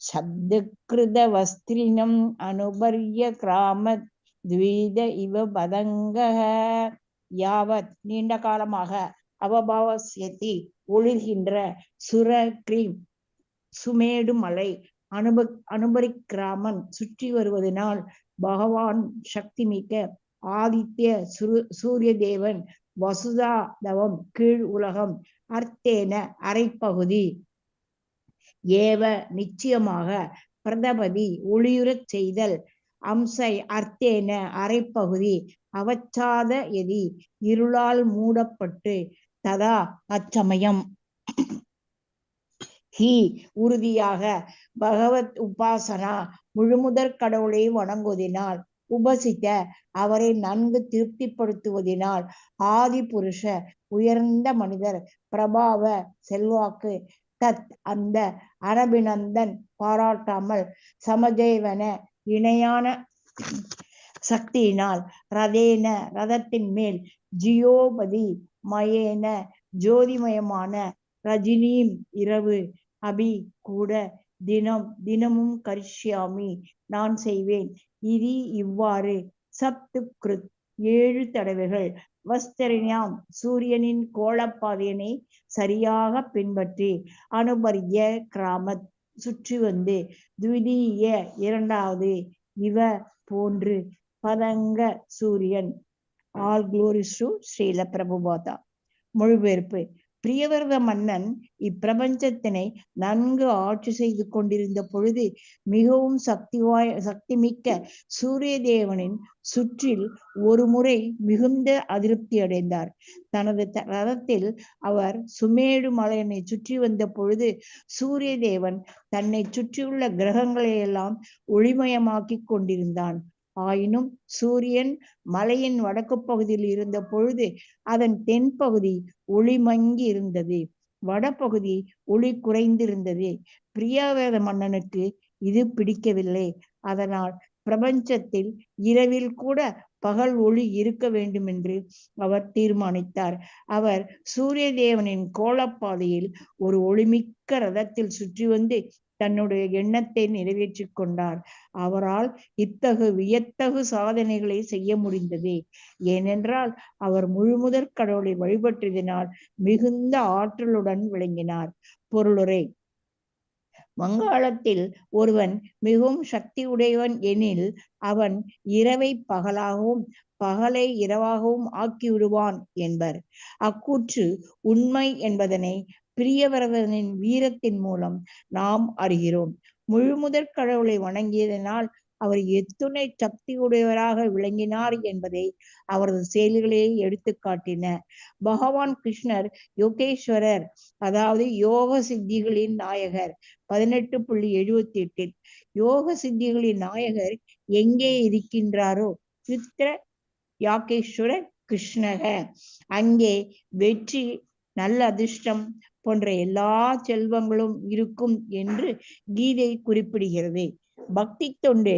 शब्दकृतवस्त्रिणम् अनुपर्य क्रामत् द्विध इव பதங்கः. யாவத் நீண்ட காலமாக, அவபாவசியத்தி ஒளிர்கின்ற, சுர கிரீம் சுமேடு மலை, அனுப அனுபரிக்கிராமன் சுற்றி வருவதனால், பகவான் சக்தி மிக்க, ஆதித்ய சூரிய தேவன், வசுதா தவம் கீழ் உலகம், அர்த்தேன அரைப்பகுதி, ஏவ நிச்சயமாக, பிரதபதி ஒளியுறச் செய்தல், அம்சை அர்த்தேன அரைப்பகுதி, அவச்சாத எதி இருளால் மூடப்பட்டு, ததா அச்சமயம், he உறுதியாக, பகவத் உபாசனா முழுமுதற் கடவுளை வணங்குவதினால், உபசித்த அவரை நன்கு திருப்திப்படுத்துவதினால், ஆதி புருஷ உயர்ந்த மனிதர், பிரபாவ செல்வாக்கு, தத் அந்த, அரபிநந்தன் பாராட்டாமல், சமஜேவன இணையான சக்தியினால், ரதேன ரதத்தின் மேல், ஜியோபதி மயேன ஜோதிமயமான, ரஜினியும் இரவு, அபி கூட, தினம் தினமும், கரிஷ்யாமி நான் செய்வேன், இதி இவ்வாறு, சப்து கிருத் 7 தடவைகள், வஸ்தரிஞாம் சூரியனின் கோளப்பாதையினை சரியாக பின்பற்றி, அனுபரிய கிராமத் சுற்றி வந்து, துவிதீய இரண்டாவது, இவ போன்று, பதங்க சூரியன். All glories to Srila Prabhupada. மொழிபெயர்ப்பு: பிரியவிரத மன்னன் இப்பிரபஞ்சத்தினை நன்கு ஆட்சி செய்து கொண்டிருந்த பொழுது மிகவும் சக்திமிக்க சூரிய தேவனின் சுற்றில் ஒரு முறை மிகுந்த அதிருப்தி அடைந்தார். தனது ரதத்தில் அவர் சுமேடு மலையினை சுற்றி வந்த பொழுது சூரிய தேவன் தன்னை சுற்றியுள்ள கிரகங்களை எல்லாம் ஒளிமயமாக்கிக் கொண்டிருந்தான். ஆயினும் சூரியன் மலையின் வடக்கு பகுதியில் இருந்த பொழுது அதன் தென்பகுதி ஒளிமங்கி இருந்தது. வடபகுதி ஒளி குறைந்திருந்தது. பிரியாவேத மன்னனுக்கு இது பிடிக்கவில்லை. அதனால் பிரபஞ்சத்தில் இரவில் கூட பகல் ஒளி இருக்க வேண்டும் என்று அவர் தீர்மானித்தார். அவர் சூரிய தேவனின் கோளப்பாதையில் ஒரு ஒளிமிக்க ரதத்தில் சுற்றி வந்து தன்னுடைய எண்ணத்தை நிறைவேற்றிக் கொண்டார். அவரால் இத்தகு வியத்தகு சாதனைகளை செய்ய முடிந்தது. ஏனென்றால் அவர் முழுமுதற் கடவுளை வழிபட்டதினால் மிகுந்த ஆற்றலுடன் விளங்கினார். பொருளுரை: வங்காளத்தில் ஒருவன் மிகவும் சக்தி உடையவன் எனில் அவன் இரவை பகலாகவும் பகலை இரவாகவும் ஆக்கிவிடுவான் என்பர். அக்கூற்று உண்மை என்பதனை பிரியவிரதனின் வீரத்தின் மூலம் நாம் அறிகிறோம். முழுமுதற் கடவுளை வணங்கியதனால் அவர் எத்துணை சக்தியுடையவராக விளங்கினார் என்பதை அவரது செயல்களே எடுத்து காட்டின. பகவான் கிருஷ்ணர் யோகேஸ்வரர், அதாவது யோக சித்திகளின் நாயகர். 18.78 யோக சித்திகளின் நாயகர் எங்கே இருக்கின்றாரோ யுத்திர யாகேஸ்வர கிருஷ்ணக. அங்கே வெற்றி, நல்ல அதிர்ஷ்டம் போன்ற எல்லா செல்வங்களும் இருக்கும் என்று கீதை குறிப்பிடுகிறது. பக்தி தொண்டு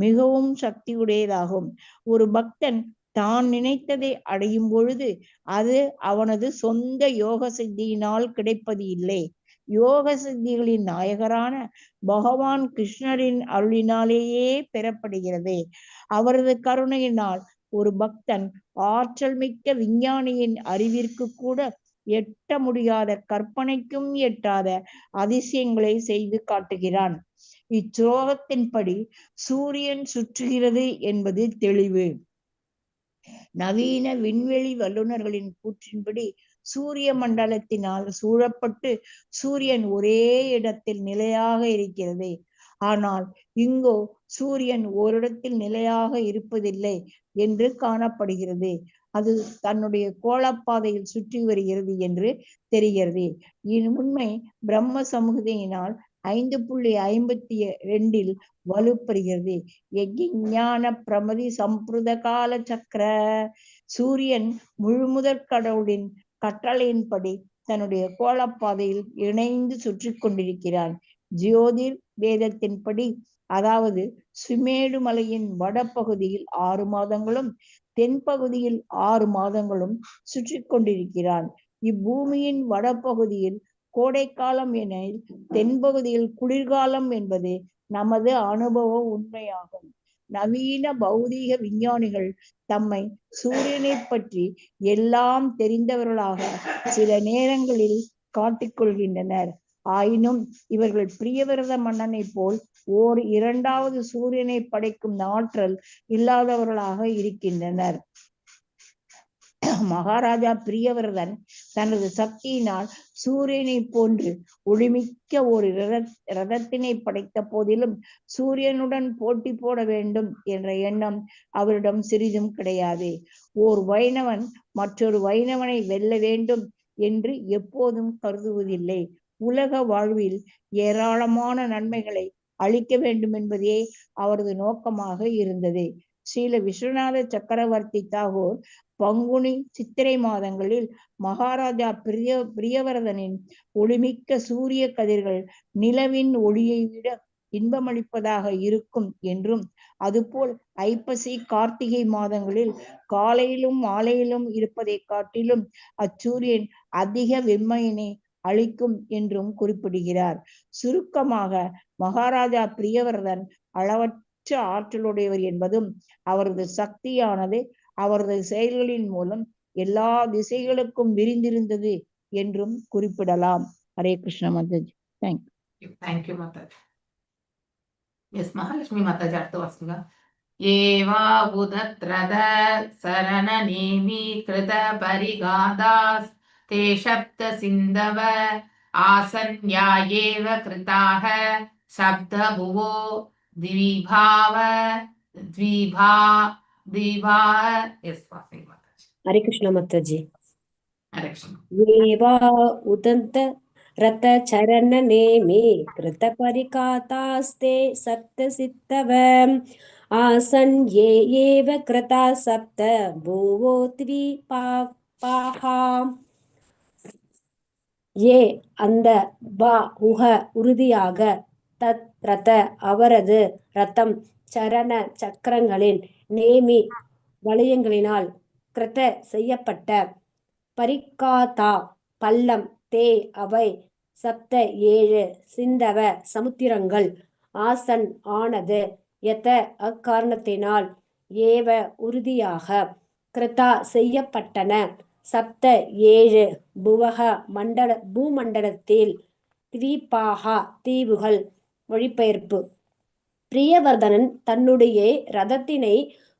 மிகவும் சக்தியுடையதாகும். ஒரு பக்தன் தான் நினைத்ததை அடையும் பொழுது அது அவனது சொந்த யோக சித்தியினால் கிடைப்பது இல்லை. யோக சித்திகளின் நாயகரான பகவான் கிருஷ்ணரின் அருளினாலேயே பெறப்படுகிறது. அவரது கருணையினால் ஒரு பக்தன் ஆற்றல் மிக்க விஞ்ஞானியின் அறிவிற்கு கூட எட்ட முடியாத, கற்பனைக்கும் எட்டாத அதிசயங்களை செய்து காட்டுகிறான். இச்சோகத்தின்படி சூரியன் சுற்றுகிறது என்பது தெளிவு. நவீன விண்வெளி வல்லுநர்களின் கூற்றின்படி சூரிய மண்டலத்தினால் சூழப்பட்டு சூரியன் ஒரே இடத்தில் நிலையாக இருக்கிறது. ஆனால் இங்கோ சூரியன் ஓரிடத்தில் நிலையாக இருப்பதில்லை என்று காணப்படுகிறது. அது தன்னுடைய கோளப்பாதையில் சுற்றி வருகிறது என்று தெரிகிறது. உண்மை பிரம்ம சமுகத்தினால் 5.52 வலுப்பெறுகிறது. யஜ்ஞான பிரமதி சம்பிருத கால சக்கர. சூரியன் முழுமுதற் கடவுளின் கட்டளையின்படி தன்னுடைய கோளப்பாதையில் இணைந்து சுற்றி கொண்டிருக்கிறான். ஜோதிர் வேதத்தின்படி, அதாவது சுமேடு மலையின் வடபகுதியில் 6 மாதங்களும் தென்பகுதியில் 6 மாதங்களும் சுற்றி கொண்டிருக்கிறான். இப்பூமியின் வடபகுதியில் கோடைக்காலம் என தென்பகுதியில் குளிர்காலம் என்பது நமது அனுபவ உண்மையாகும். நவீன பௌதீக விஞ்ஞானிகள் தம்மை சூரியனை பற்றி எல்லாம் தெரிந்தவர்களாக சில நேரங்களில் காட்டிக்கொள்கின்றனர். ஆயினும் இவர்கள் பிரியவிரத மன்னனை போல் ஓர் இரண்டாவது சூரியனை படைக்கும் ஆற்றல் இல்லாதவர்களாக இருக்கின்றனர். மகாராஜா பிரியவிரதன் தனது சக்தியினால் சூரியனை போன்று ஒளிமிக்க ஒரு ரதத்தினை படைத்த போதிலும் சூரியனுடன் போட்டி போட வேண்டும் என்ற எண்ணம் அவரிடம் சிறிதும் கிடையாது. ஓர் வைணவன் மற்றொரு வைணவனை வெல்ல வேண்டும் என்று எப்போதும் கருதுவதில்லை. உலக வாழ்வில் ஏராளமான நன்மைகளை அளிக்க வேண்டும் என்பதே அவரது நோக்கமாக இருந்தது. ஸ்ரீல விஸ்வநாத சக்கரவர்த்தி தாகூர் பங்குனி சித்திரை மாதங்களில் மகாராஜா பிரியவரதனின் ஒளிமிக்க சூரிய கதிர்கள் நிலவின் ஒளியை விட இன்பமளிப்பதாக இருக்கும் என்றும், அதுபோல் ஐப்பசி கார்த்திகை மாதங்களில் காலையிலும் மாலையிலும் இருப்பதை காட்டிலும் அச்சூரியன் அதிக வெம்மையினை அளிக்கும் என்றும் குறிப்பிடுகிறார். சுருக்கமாக மகாராஜா பிரியவரதன் அளவற்ற ஆற்றலுடையவர் என்பதும் அவரது சக்தியானது அவரது செயல்களின் மூலம் எல்லா திசைகளுக்கும் விரிந்திருந்தது என்றும் குறிப்பிடலாம். Hare Krishna Mataji. Thank you. Thank you Mataji. S Mahalakshmi Mataji, அடுத்து வாசிங்க. ஏவா உதத்ரத சரண நேமி கிருத பரிகாதாஸ் தே சப்த சிந்தவ ஆசன்யா ஏவ கிருதாக சப்த புவோ द्विभाव द्विभा द्विभा. எஸ் வாசிங்க மாதாஜி. ஹரே கிருஷ்ண மாதாஜி. ஹரே கிருஷ்ணா. ஏவா உதந்த ரத சரண நேமி கிருத பரிகாதாஸ்தே சப்த சித்தவ ஆசன் ஏ ஏவ கிருதா சப்த பூவோ த்விபாஹா. ஏ அந்த பா உக உறுதியாக தத் ரத அவரது ரதம் சரண சக்கரங்களின் நேமி வளையங்களினால் கிருத செய்யப்பட்ட பரிகாதா பள்ளம் தே அவை சப்த 7 சிந்தவ சமுத்திரங்கள் ஆசன் ஆனது எத அக்காரணத்தினால் ஏவ உறுதியாக கிருதா செய்யப்பட்டன சப்த 7 புவக மண்டல பூமண்டலத்தில் த்வீபாகா தீவுகள். மொழிபெயர்ப்பு: பிரியவர்தனன் தன்னுடைய ரதத்தினை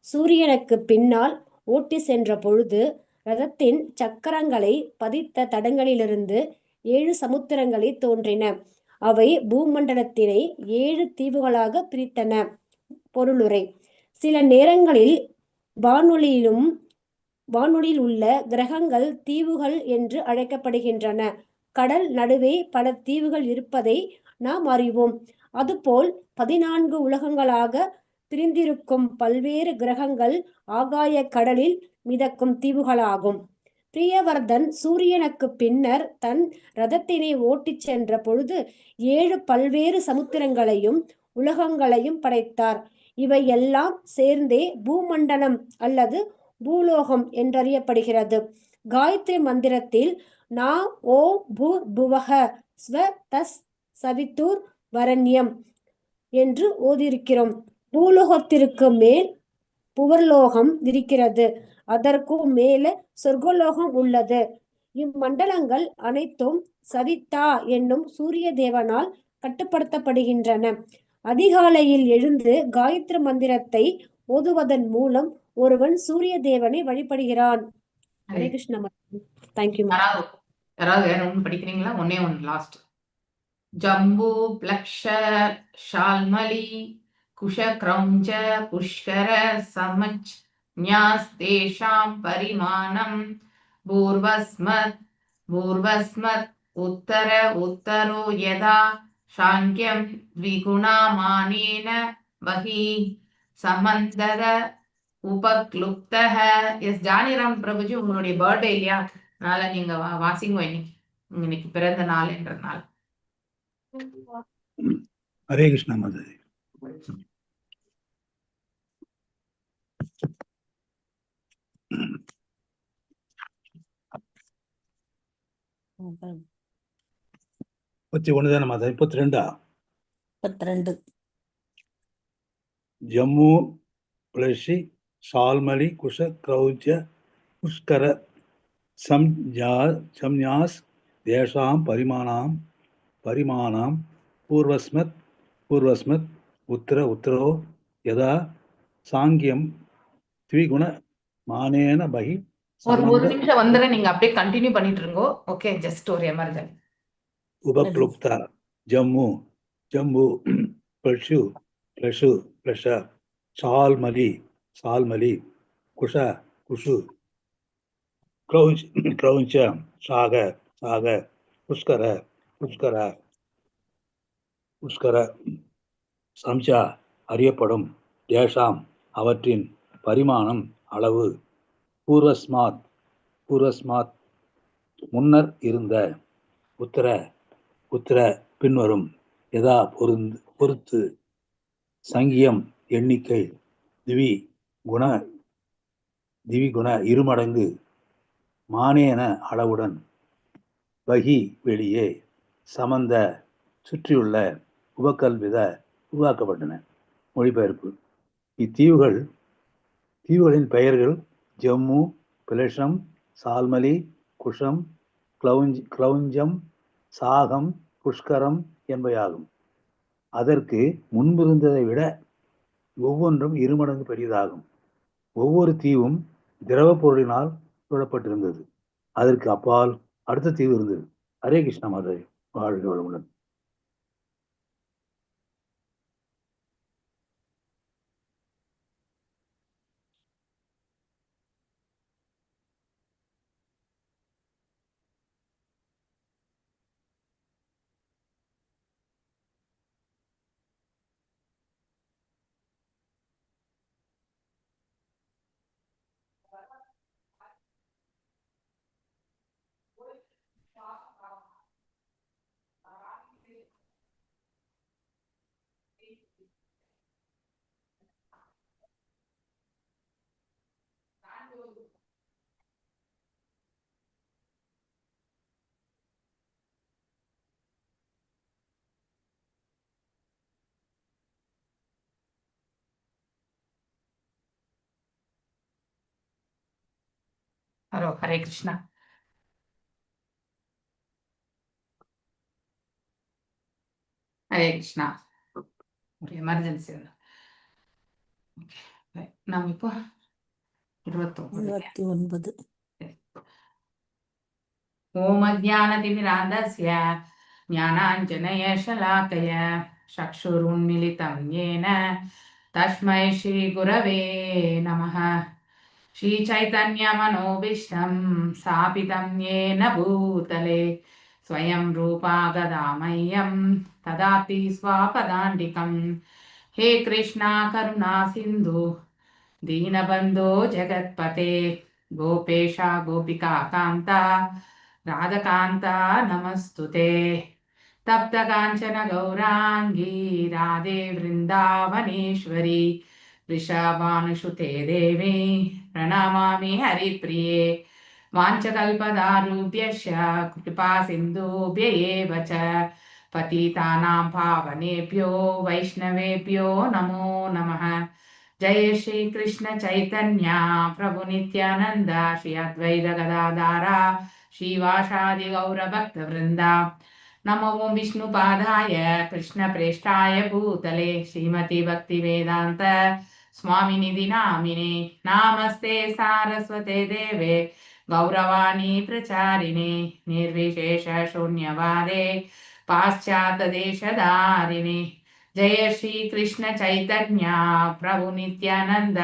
சூரியனுக்கு பின்னால் ஓட்டி சென்ற பொழுது ரதத்தின் சக்கரங்களை பதித்த தடங்களிலிருந்து 7 சமுத்திரங்களை தோன்றின. அவை பூமண்டலத்தினை 7 தீவுகளாக பிரித்தன. பொருளுரை: சில நேரங்களில் வானொலியில் உள்ள கிரகங்கள் தீவுகள் என்று அழைக்கப்படுகின்றன. கடல் நடுவே பல தீவுகள் இருப்பதை நாம் அறிவோம். அதுபோல் 14 உலகங்களாக பிரிந்திருக்கும் பல்வேறு கிரகங்கள் ஆகாய கடலில் மிதக்கும் தீவுகளாகும். பிரியவர்தன் சூரியனுக்கு பின்னர் தன் ரதத்தினை ஓட்டிச் சென்ற பொழுது 7 பல்வேறு சமுத்திரங்களையும் உலகங்களையும் படைத்தார். இவை எல்லாம் சேர்ந்தே பூமண்டலம் அல்லது பூலோகம் என்றறியப்படுகிறது. காயத்ரி மந்திரத்தில் நா ஓ பூர் புவக ஸ்வ தஸ் சவித்தூர் வரண்யம் என்று ஓதியிருக்கிறோம். பூலோகத்திற்கு மேல் புவர்லோகம் இருக்கிறது. அதற்கும் மேலே சொர்க்கலோகம் உள்ளது. இம்மண்டலங்கள் அனைத்தும் சவிதா என்னும் சூரிய தேவனால் கட்டுப்படுத்தப்படுகின்றன. அதிகாலையில் எழுந்து காயத்ரி மந்திரத்தை ஓதுவதன் மூலம் ஒருவன் சூரிய தேவனை வழிபடுகிறான். ஹரே கிருஷ்ணா. Thank you. யாராவது யாராவது வேற ஒன்று படிக்கிறீங்களா? ஒன்னே ஒன்று லாஸ்ட். ஜம்பு பிளக்ஷ ஷால்மலி குஷ கிரௌஞ்ச புஷ்கர சமச் ஞாஸ் தேஷாம் பரிமாணம் பூர்வஸ்மத் பூர்வஸ்மத் உத்தர உத்தரோ யதா சாங்கியம் த்விகுணாமானேன பஹி சமந்தர உபக்லுப்தஹ. எஸ் ஜானிராம் பிரபுஜி, உங்களுடைய பர்த்டே இல்லையா? அதனால நீங்க வாசிங்க இன்னைக்கு, இன்னைக்கு பிறந்த நாள்ன்றதுனால. ஹரே கிருஷ்ணா மாதாஜி. 31 தானே மாதா? 32ஆ? 32. ஜம்மு பிளஷி சால்மலி குஷ கிரௌஞ்ச புஷ்கர சம்ஞா சம்ஞாஸ் தேஷாம் பரிமாணாம் பரிமாணாம் பூர்வஸ்மத் பூர்வஸ்மத் உத்தர உத்தரோ யதா சாங்கியம் த்விகுண மானேன பகி ஒரு ஒரு சமந்த நிமிஷம் வந்துடுறேன், நீங்க அப்படியே கண்டினியூ பண்ணிட்டு இருங்கோ. ஓகே, ஜஸ்ட் ஒரு எமர்ஜென்சி. உபக்ளுப்த ஜம்மு ஜம்பு பிளஷு பிளஷு பிளஷ சால்மலி சால்மலி குஷ குஷு கிரௌஞ்ச் கிரௌஞ்ச சாக சாக புஷ்கர புஷ்கர புஷ்கர சம்சா அறியப்படும் தேஷாம் அவற்றின் பரிமாணம் அளவு பூர்வஸ்மாத் பூர்வஸ்மாத் முன்னர் இருந்த உத்தர உத்தர பின்வரும் யதா பொருந்து பொறுத்து சங்கியம் எண்ணிக்கை திவி குண திவிகுண இருமடங்கு மானேன அளவுடன் பகி வெளியே சமந்த சுற்றியுள்ள உபகல்வித உருவாக்கப்பட்டன. மொழிபெயர்ப்பு. இத்தீவுகள் தீவுகளின் பெயர்கள் ஜம்மு பிளஷம் சால்மலி குஷம் கிளௌஞ்ச் கிளௌஞ்சம் சாகம் புஷ்கரம் என்பவையாகும். அதற்கு முன்பிருந்ததை விட ஒவ்வொன்றும் இருமடங்கு பெரியதாகும். ஒவ்வொரு தீவும் திரவ பொருளினால் சூழப்பட்டிருந்தது. அதற்கு அப்பால் அடுத்த தீவு இருந்தது. ஹரே கிருஷ்ணா மாதாஜி, வாழ்க வளமுடன். ஹலோ, ஹரே கிருஷ்ணா. ஹரே கிருஷ்ணா. ஒரு எமர்ஜென்சி. ஓகே, நாம் இப்போ 29. 29. ஓம் அஜ்ஞானதிமிராந்தஸ்ய ஞானாஞ்சனயशलाकय चक्षुरुन्मिलितं येन तस्मै श्रीगुरवे नमः. श्रीचैतन्यमनोभीष्टं स्थापितं येन भूतले स्वयं रूपा गदामह्यं ददाति स्वापदाण्डिकं. ஹே கிருஷ்ணா கருணா சிந்து दीनबन्धो जगत्पते गोपेशा गोपिका कान्ता राधकान्ता नमस्तुते। तप्त काञ्चन गौराङ्गी राधे वृन्दावनेश्वरी वृषभानुसुते देवी प्रणमामि हरिप्रिये। वाञ्छकल्पदारुभ्यश्च कृपा सिन्धुभ्य एव च पतितानां पावनेभ्यो वैष्णवेभ्यो नमो नमः। जय श्री कृष्ण चैतन्य प्रभु नित्यानंद श्री अद्वैत गदाधारा श्रीवासादि गौर भक्त वृंद। नमो ओं विष्णुपादाय कृष्ण प्रेष्ठाय भूतले श्रीमति भक्ति वेदांत स्वामिनिधि नामिने। नमस्ते सारस्वते देवे गौरवाणी प्रचारिणे निर्विशेष शून्यवादे पाश्चात्य देशधारिणे। जय श्री कृष्ण चैतन्य प्रभु नित्यानंद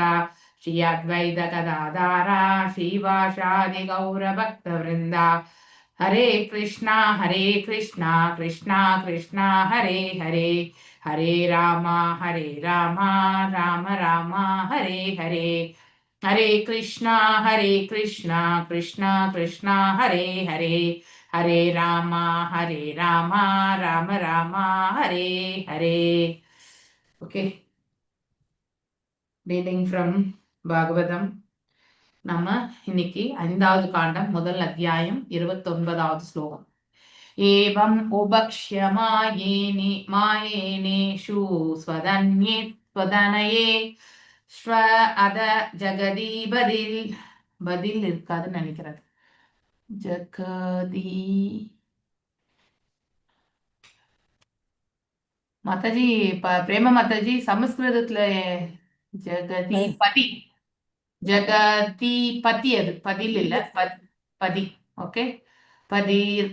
श्री अद्वैत गदाधारा श्रीवासादि गौर भक्त वृंद। Hare Krishna Krishna Krishna Hare Hare Hare Rama Ram Ram Hare Hare. Hare Krishna Krishna Krishna Hare Hare Hare Rama Ram Ram Hare Hare. Okay, reading from Bhagavatam. நம்ம இன்னைக்கு ஐந்தாவது காண்டம், முதல் அத்தியாயம், 29வது ஸ்லோகம். ஏவம் உபக்ஷ்ய மாயேனி மாயேனேஷு ஸ்வதன்யே ஸ்வதனயே ஸ்வ அத ஜெகதீபதில் பதில் இருக்காதுன்னு நினைக்கிறேன். ஜெகதி மாதாஜி, பிரேம மாதாஜி, சமஸ்கிருதத்துல ஜெகதி பதி, ஜெகதி பதி, அது பதில் இல்ல, பதி. ஓகே, பதிர்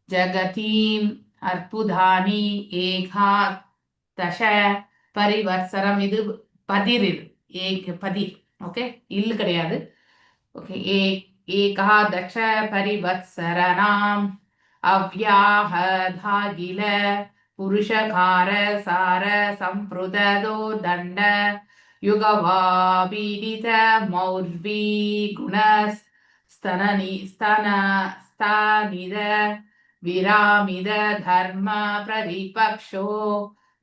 ஜகதீம் அற்புதானி ஏகா தச பரிவர்சரம். இது பதிர், இது ஏக் பதிர். ஓகே, இல்லு கிடையாது. ஓகே, ஏகாதச பரிவத்சரணாம் அவ்யாஹதாகில புருஷகார சார சம்பிருததோ தண்ட யுகவாபீடித மௌர்வி குணஸ்தனனி ஸ்தன ஸ்தானித விராமித தர்ம பிரதிபக்ஷோ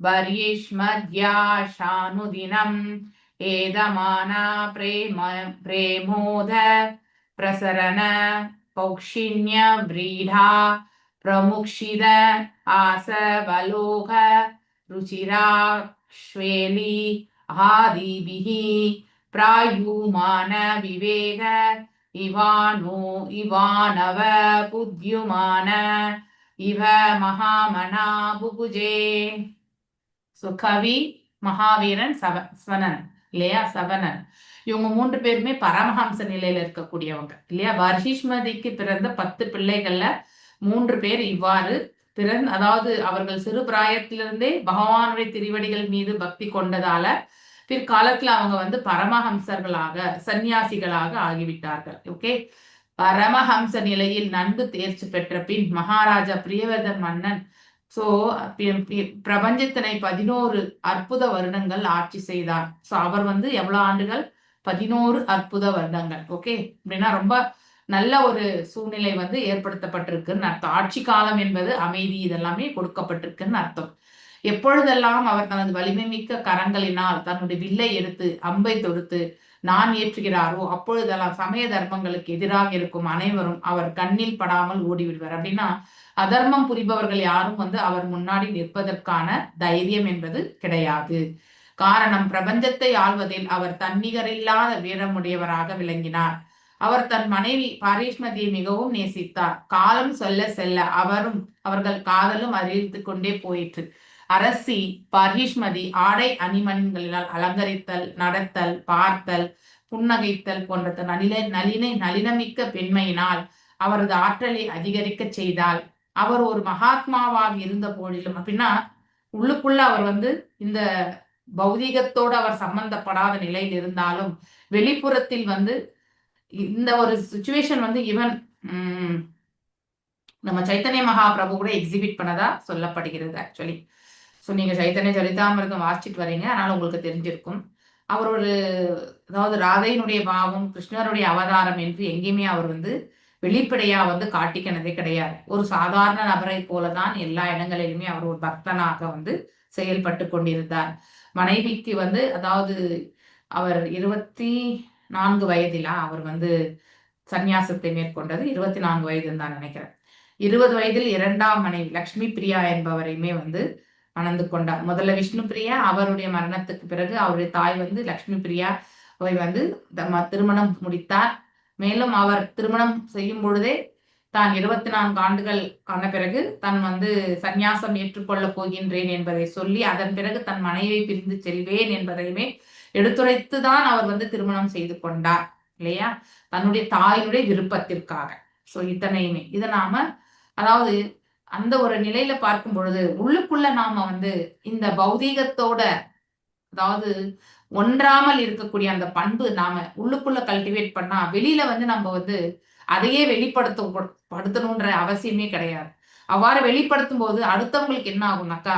பர்யிஷ்மத்யாஷானுதினம் ஏதமானா பிரேம பிரேமோத பிரசரண பௌக்ஷிண்ய விரீடா பிரமுக்ஷித ஆசவலோக ருச்சிராக்ஷ்வேலி ஆதிபிः பிராயுமான விவேக இவானோ இவானவ புத்யுமான இவ மகாமனா புபுஜே. ஸோ கவி, மகாவீரன், ஸ்வனன் இல்லையா, சவணன், இவங்க 3 பேருமே பரமஹம்ச நிலையில இருக்கக்கூடியவங்க இல்லையா. வர்ஷிஷ்மதிக்கு பிறந்த 10 பிள்ளைகள்ல 3 பேர் இவ்வாறு அதாவது அவர்கள் சிறு பிராயத்திலிருந்தே பகவானுடைய திருவடிகள் மீது பக்தி கொண்டதால பிற்காலத்துல அவங்க வந்து பரமஹம்சர்களாக, சந்நியாசிகளாக ஆகிவிட்டார்கள். ஓகே, பரமஹம்ச நிலையில் நன்கு தேர்ச்சி பெற்ற பின் மகாராஜா பிரியவர்தன் மன்னன் சோ பிரபஞ்சத்தினை 11 அற்புத வருடங்கள் ஆட்சி செய்தார். சோ அவர் வந்து எவ்வளவு ஆண்டுகள்? 11 அற்புத வருடங்கள். ஓகே, அப்படின்னா ரொம்ப நல்ல ஒரு சூழ்நிலை வந்து ஏற்படுத்தப்பட்டிருக்குன்னு அர்த்தம். ஆட்சி காலம் என்பது அமைதி இதெல்லாமே கொடுக்கப்பட்டிருக்குன்னு அர்த்தம். எப்பொழுதெல்லாம் அவர் தனது வலிமை மிக்க கரங்களினால் தன்னுடைய வில்லை எடுத்து அம்பை தொடுத்து நான் ஏற்றுகிறாரோ அப்பொழுதெல்லாம் சமய தர்மங்களுக்கு எதிராக இருக்கும் அனைவரும் அவர் கண்ணில் படாமல் ஓடிவிடுவார். அப்படின்னா அதர்மம் புரிபவர்கள் யாரும் வந்து அவர் முன்னாடி நிற்பதற்கான தைரியம் என்பது கிடையாது. காரணம், பிரபஞ்சத்தை ஆள்வதில் அவர் தன்னிகரில்லாத வீரமுடையவராக விளங்கினார். அவர் தன் மனைவி பாரிஷ்மதியை மிகவும் நேசித்தார். காலம் சொல்ல செல்ல அவரும் அவர்கள் காதலும் அதிகரித்துக் கொண்டே போயிற்று. அரசி பர்ஹிஷ்மதி ஆடை அணிமணிகளினால் அலங்கரித்தல், நடத்தல், பார்த்தல், புன்னகைத்தல் போன்ற நளினமிக்க பெண்மையினால் அவரது ஆற்றலை அதிகரிக்க செய்தால் அவர் ஒரு மகாத்மாவாக இருந்த போதிலும், அப்படின்னா உள்ளுக்குள்ள அவர் வந்து இந்த பௌதீகத்தோடு அவர் சம்பந்தப்படாத நிலையில் இருந்தாலும் வெளிப்புறத்தில் வந்து இந்த ஒரு சுச்சுவேஷன் வந்து ஈவன் நம்ம சைத்தன்ய மகாபிரபு கூட எக்ஸிபிட் பண்ணதா சொல்லப்படுகிறது ஆக்சுவலி. ஸோ ஸோ நீங்க சைத்தன்ய சரிதாமிர்தம் வாசிச்சுட்டு வரீங்க, அதனால உங்களுக்கு தெரிஞ்சிருக்கும். அவர் ஒரு அதாவது ராதையினுடைய பாவம், கிருஷ்ணருடைய அவதாரம் என்று எங்கேயுமே அவர் வந்து வெளிப்படையா வந்து காட்டிக்கினதே கிடையாது. ஒரு சாதாரண நபரை போலதான் எல்லா இடங்களிலுமே அவர் ஒரு பக்தனாக வந்து செயல்பட்டு கொண்டிருந்தார். மனைவிக்கு வந்து அதாவது அவர் 24 வயதிலா அவர் வந்து சந்நியாசத்தை மேற்கொண்டது. 24 வயதுன்னு தான் நினைக்கிறேன். 20 வயதில் இரண்டாம் மனைவி லக்ஷ்மி பிரியா என்பவரையுமே வந்து மணந்து கொண்டார். முதல்ல விஷ்ணு பிரியா, அவருடைய மரணத்துக்கு பிறகு அவருடைய தாய் வந்து லக்ஷ்மி பிரியா வந்து திருமணம் முடித்தார். மேலும் அவர் திருமணம் செய்யும் பொழுதே தான் 24 ஆண்டுகள் ஆன பிறகு தன் வந்து சந்நியாசம் ஏற்றுக்கொள்ளப் போகின்றேன் என்பதை சொல்லி, அதன் பிறகு தன் மனைவியை பிரிந்து செல்வேன் என்பதையுமே எடுத்துரைத்து தான் அவர் வந்து திருமணம் செய்து கொண்டார் இல்லையா, தன்னுடைய தாயினுடைய விருப்பத்திற்காக. சோ இத்தனையுமே இதை நாம அதாவது அந்த ஒரு நிலையில பார்க்கும் பொழுது உள்ளுக்குள்ள நாம வந்து இந்த பௌதீகத்தோட அதாவது ஒன்றாமல் இருக்கக்கூடிய அந்த பண்பு நாம உள்ளுக்குள்ள கல்டிவேட் பண்ணா வெளியில வந்து நம்ம வந்து அதையே படுத்தணுன்ற அவசியமே கிடையாது. அவ்வாறு வெளிப்படுத்தும் போது அடுத்தவங்களுக்கு என்ன ஆகும்னாக்கா,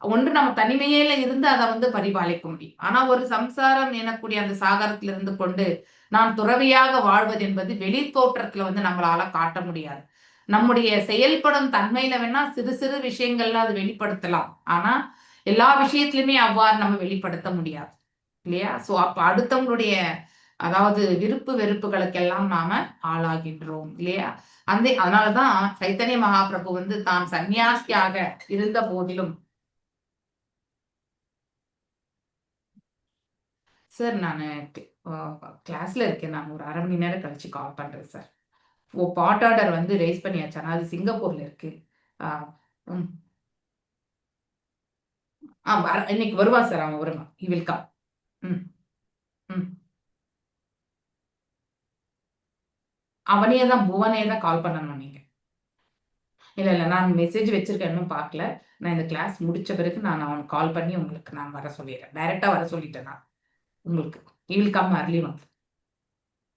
ஒன்று நம்ம தனிமையில இருந்து அதை வந்து பரிபாலிக்க முடியும். ஆனா ஒரு சம்சாரம் எனக்கூடிய அந்த சாகரத்துல இருந்து கொண்டு நான் துறவியாக வாழ்வது என்பது வெளி தோற்றத்துல வந்து நம்மளால காட்ட முடியாது. நம்முடைய செயல்படும் தன்மையில வேணா சிறு சிறு விஷயங்கள்ல அது வெளிப்படுத்தலாம். ஆனா எல்லா விஷயத்திலுமே அவ்வாறு நம்ம வெளிப்படுத்த முடியாது இல்லையா? சோ அப்ப அடுத்தவங்களுடைய அதாவது விருப்பு வெறுப்புகளுக்கெல்லாம் நாம ஆளாகின்றோம் இல்லையா? அந்த அதனாலதான் சைத்தன்ய மகாபிரபு வந்து தான் சன்னியாசியாக இருந்த போதிலும், சார் நான் கிளாஸ்ல இருக்கேன், நான் ஒரு அரை மணி நேரம் கழிச்சு கால் பண்றேன் சார். ஓ பாட் ஆர்டர் வந்து ரேஸ் பண்ணியாச்சு, ஆனால் அது சிங்கப்பூர்ல இருக்கு. ம் இன்னைக்கு வருவான் சார், அவன் வருவான், he will come. ம் ம் அவனே தான், புவனே தான் கால் பண்ணணும் நீங்க. இல்ல இல்ல, நான் மெசேஜ் வச்சிருக்கேன், இன்னும் பார்க்கல. நான் இந்த கிளாஸ் முடிச்ச பிறகு நான் அவனுக்கு கால் பண்ணி உங்களுக்கு நான் வர சொல்லிடுறேன். டைரக்டா வர சொல்லிட்டேன் நான் உங்களுக்கு. He will come early one.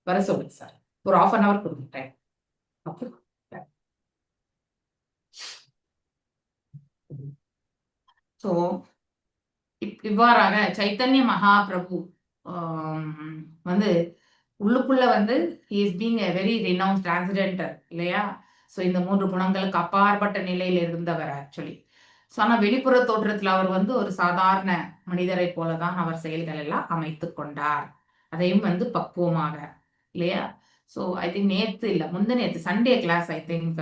வர சொல்லுங்க சார், ஒரு ஆஃப் அன் அவர் கொடுங்க டைம். ஓகே. ஸோ இவ்வாறாக சைத்தன்ய மகாபிரபு வந்து உள்ளுக்குள்ள வந்து is being a very renowned transcendental இல்லையா? ஸோ இந்த 3 குணங்களுக்கு அப்பாற்பட்ட நிலையில் இருந்தவர் ஆக்சுவலி. ஸோ ஆனால் வெளிப்புற தோற்றத்தில் அவர் வந்து ஒரு சாதாரண மனிதரை போலதான் அவர் செயல்கள் எல்லாம் அமைத்து கொண்டார். அதையும் வந்து பக்குவமாக இல்லையா? ஸோ I think நேற்று இல்லை முந்த நேற்று சண்டே கிளாஸ் I think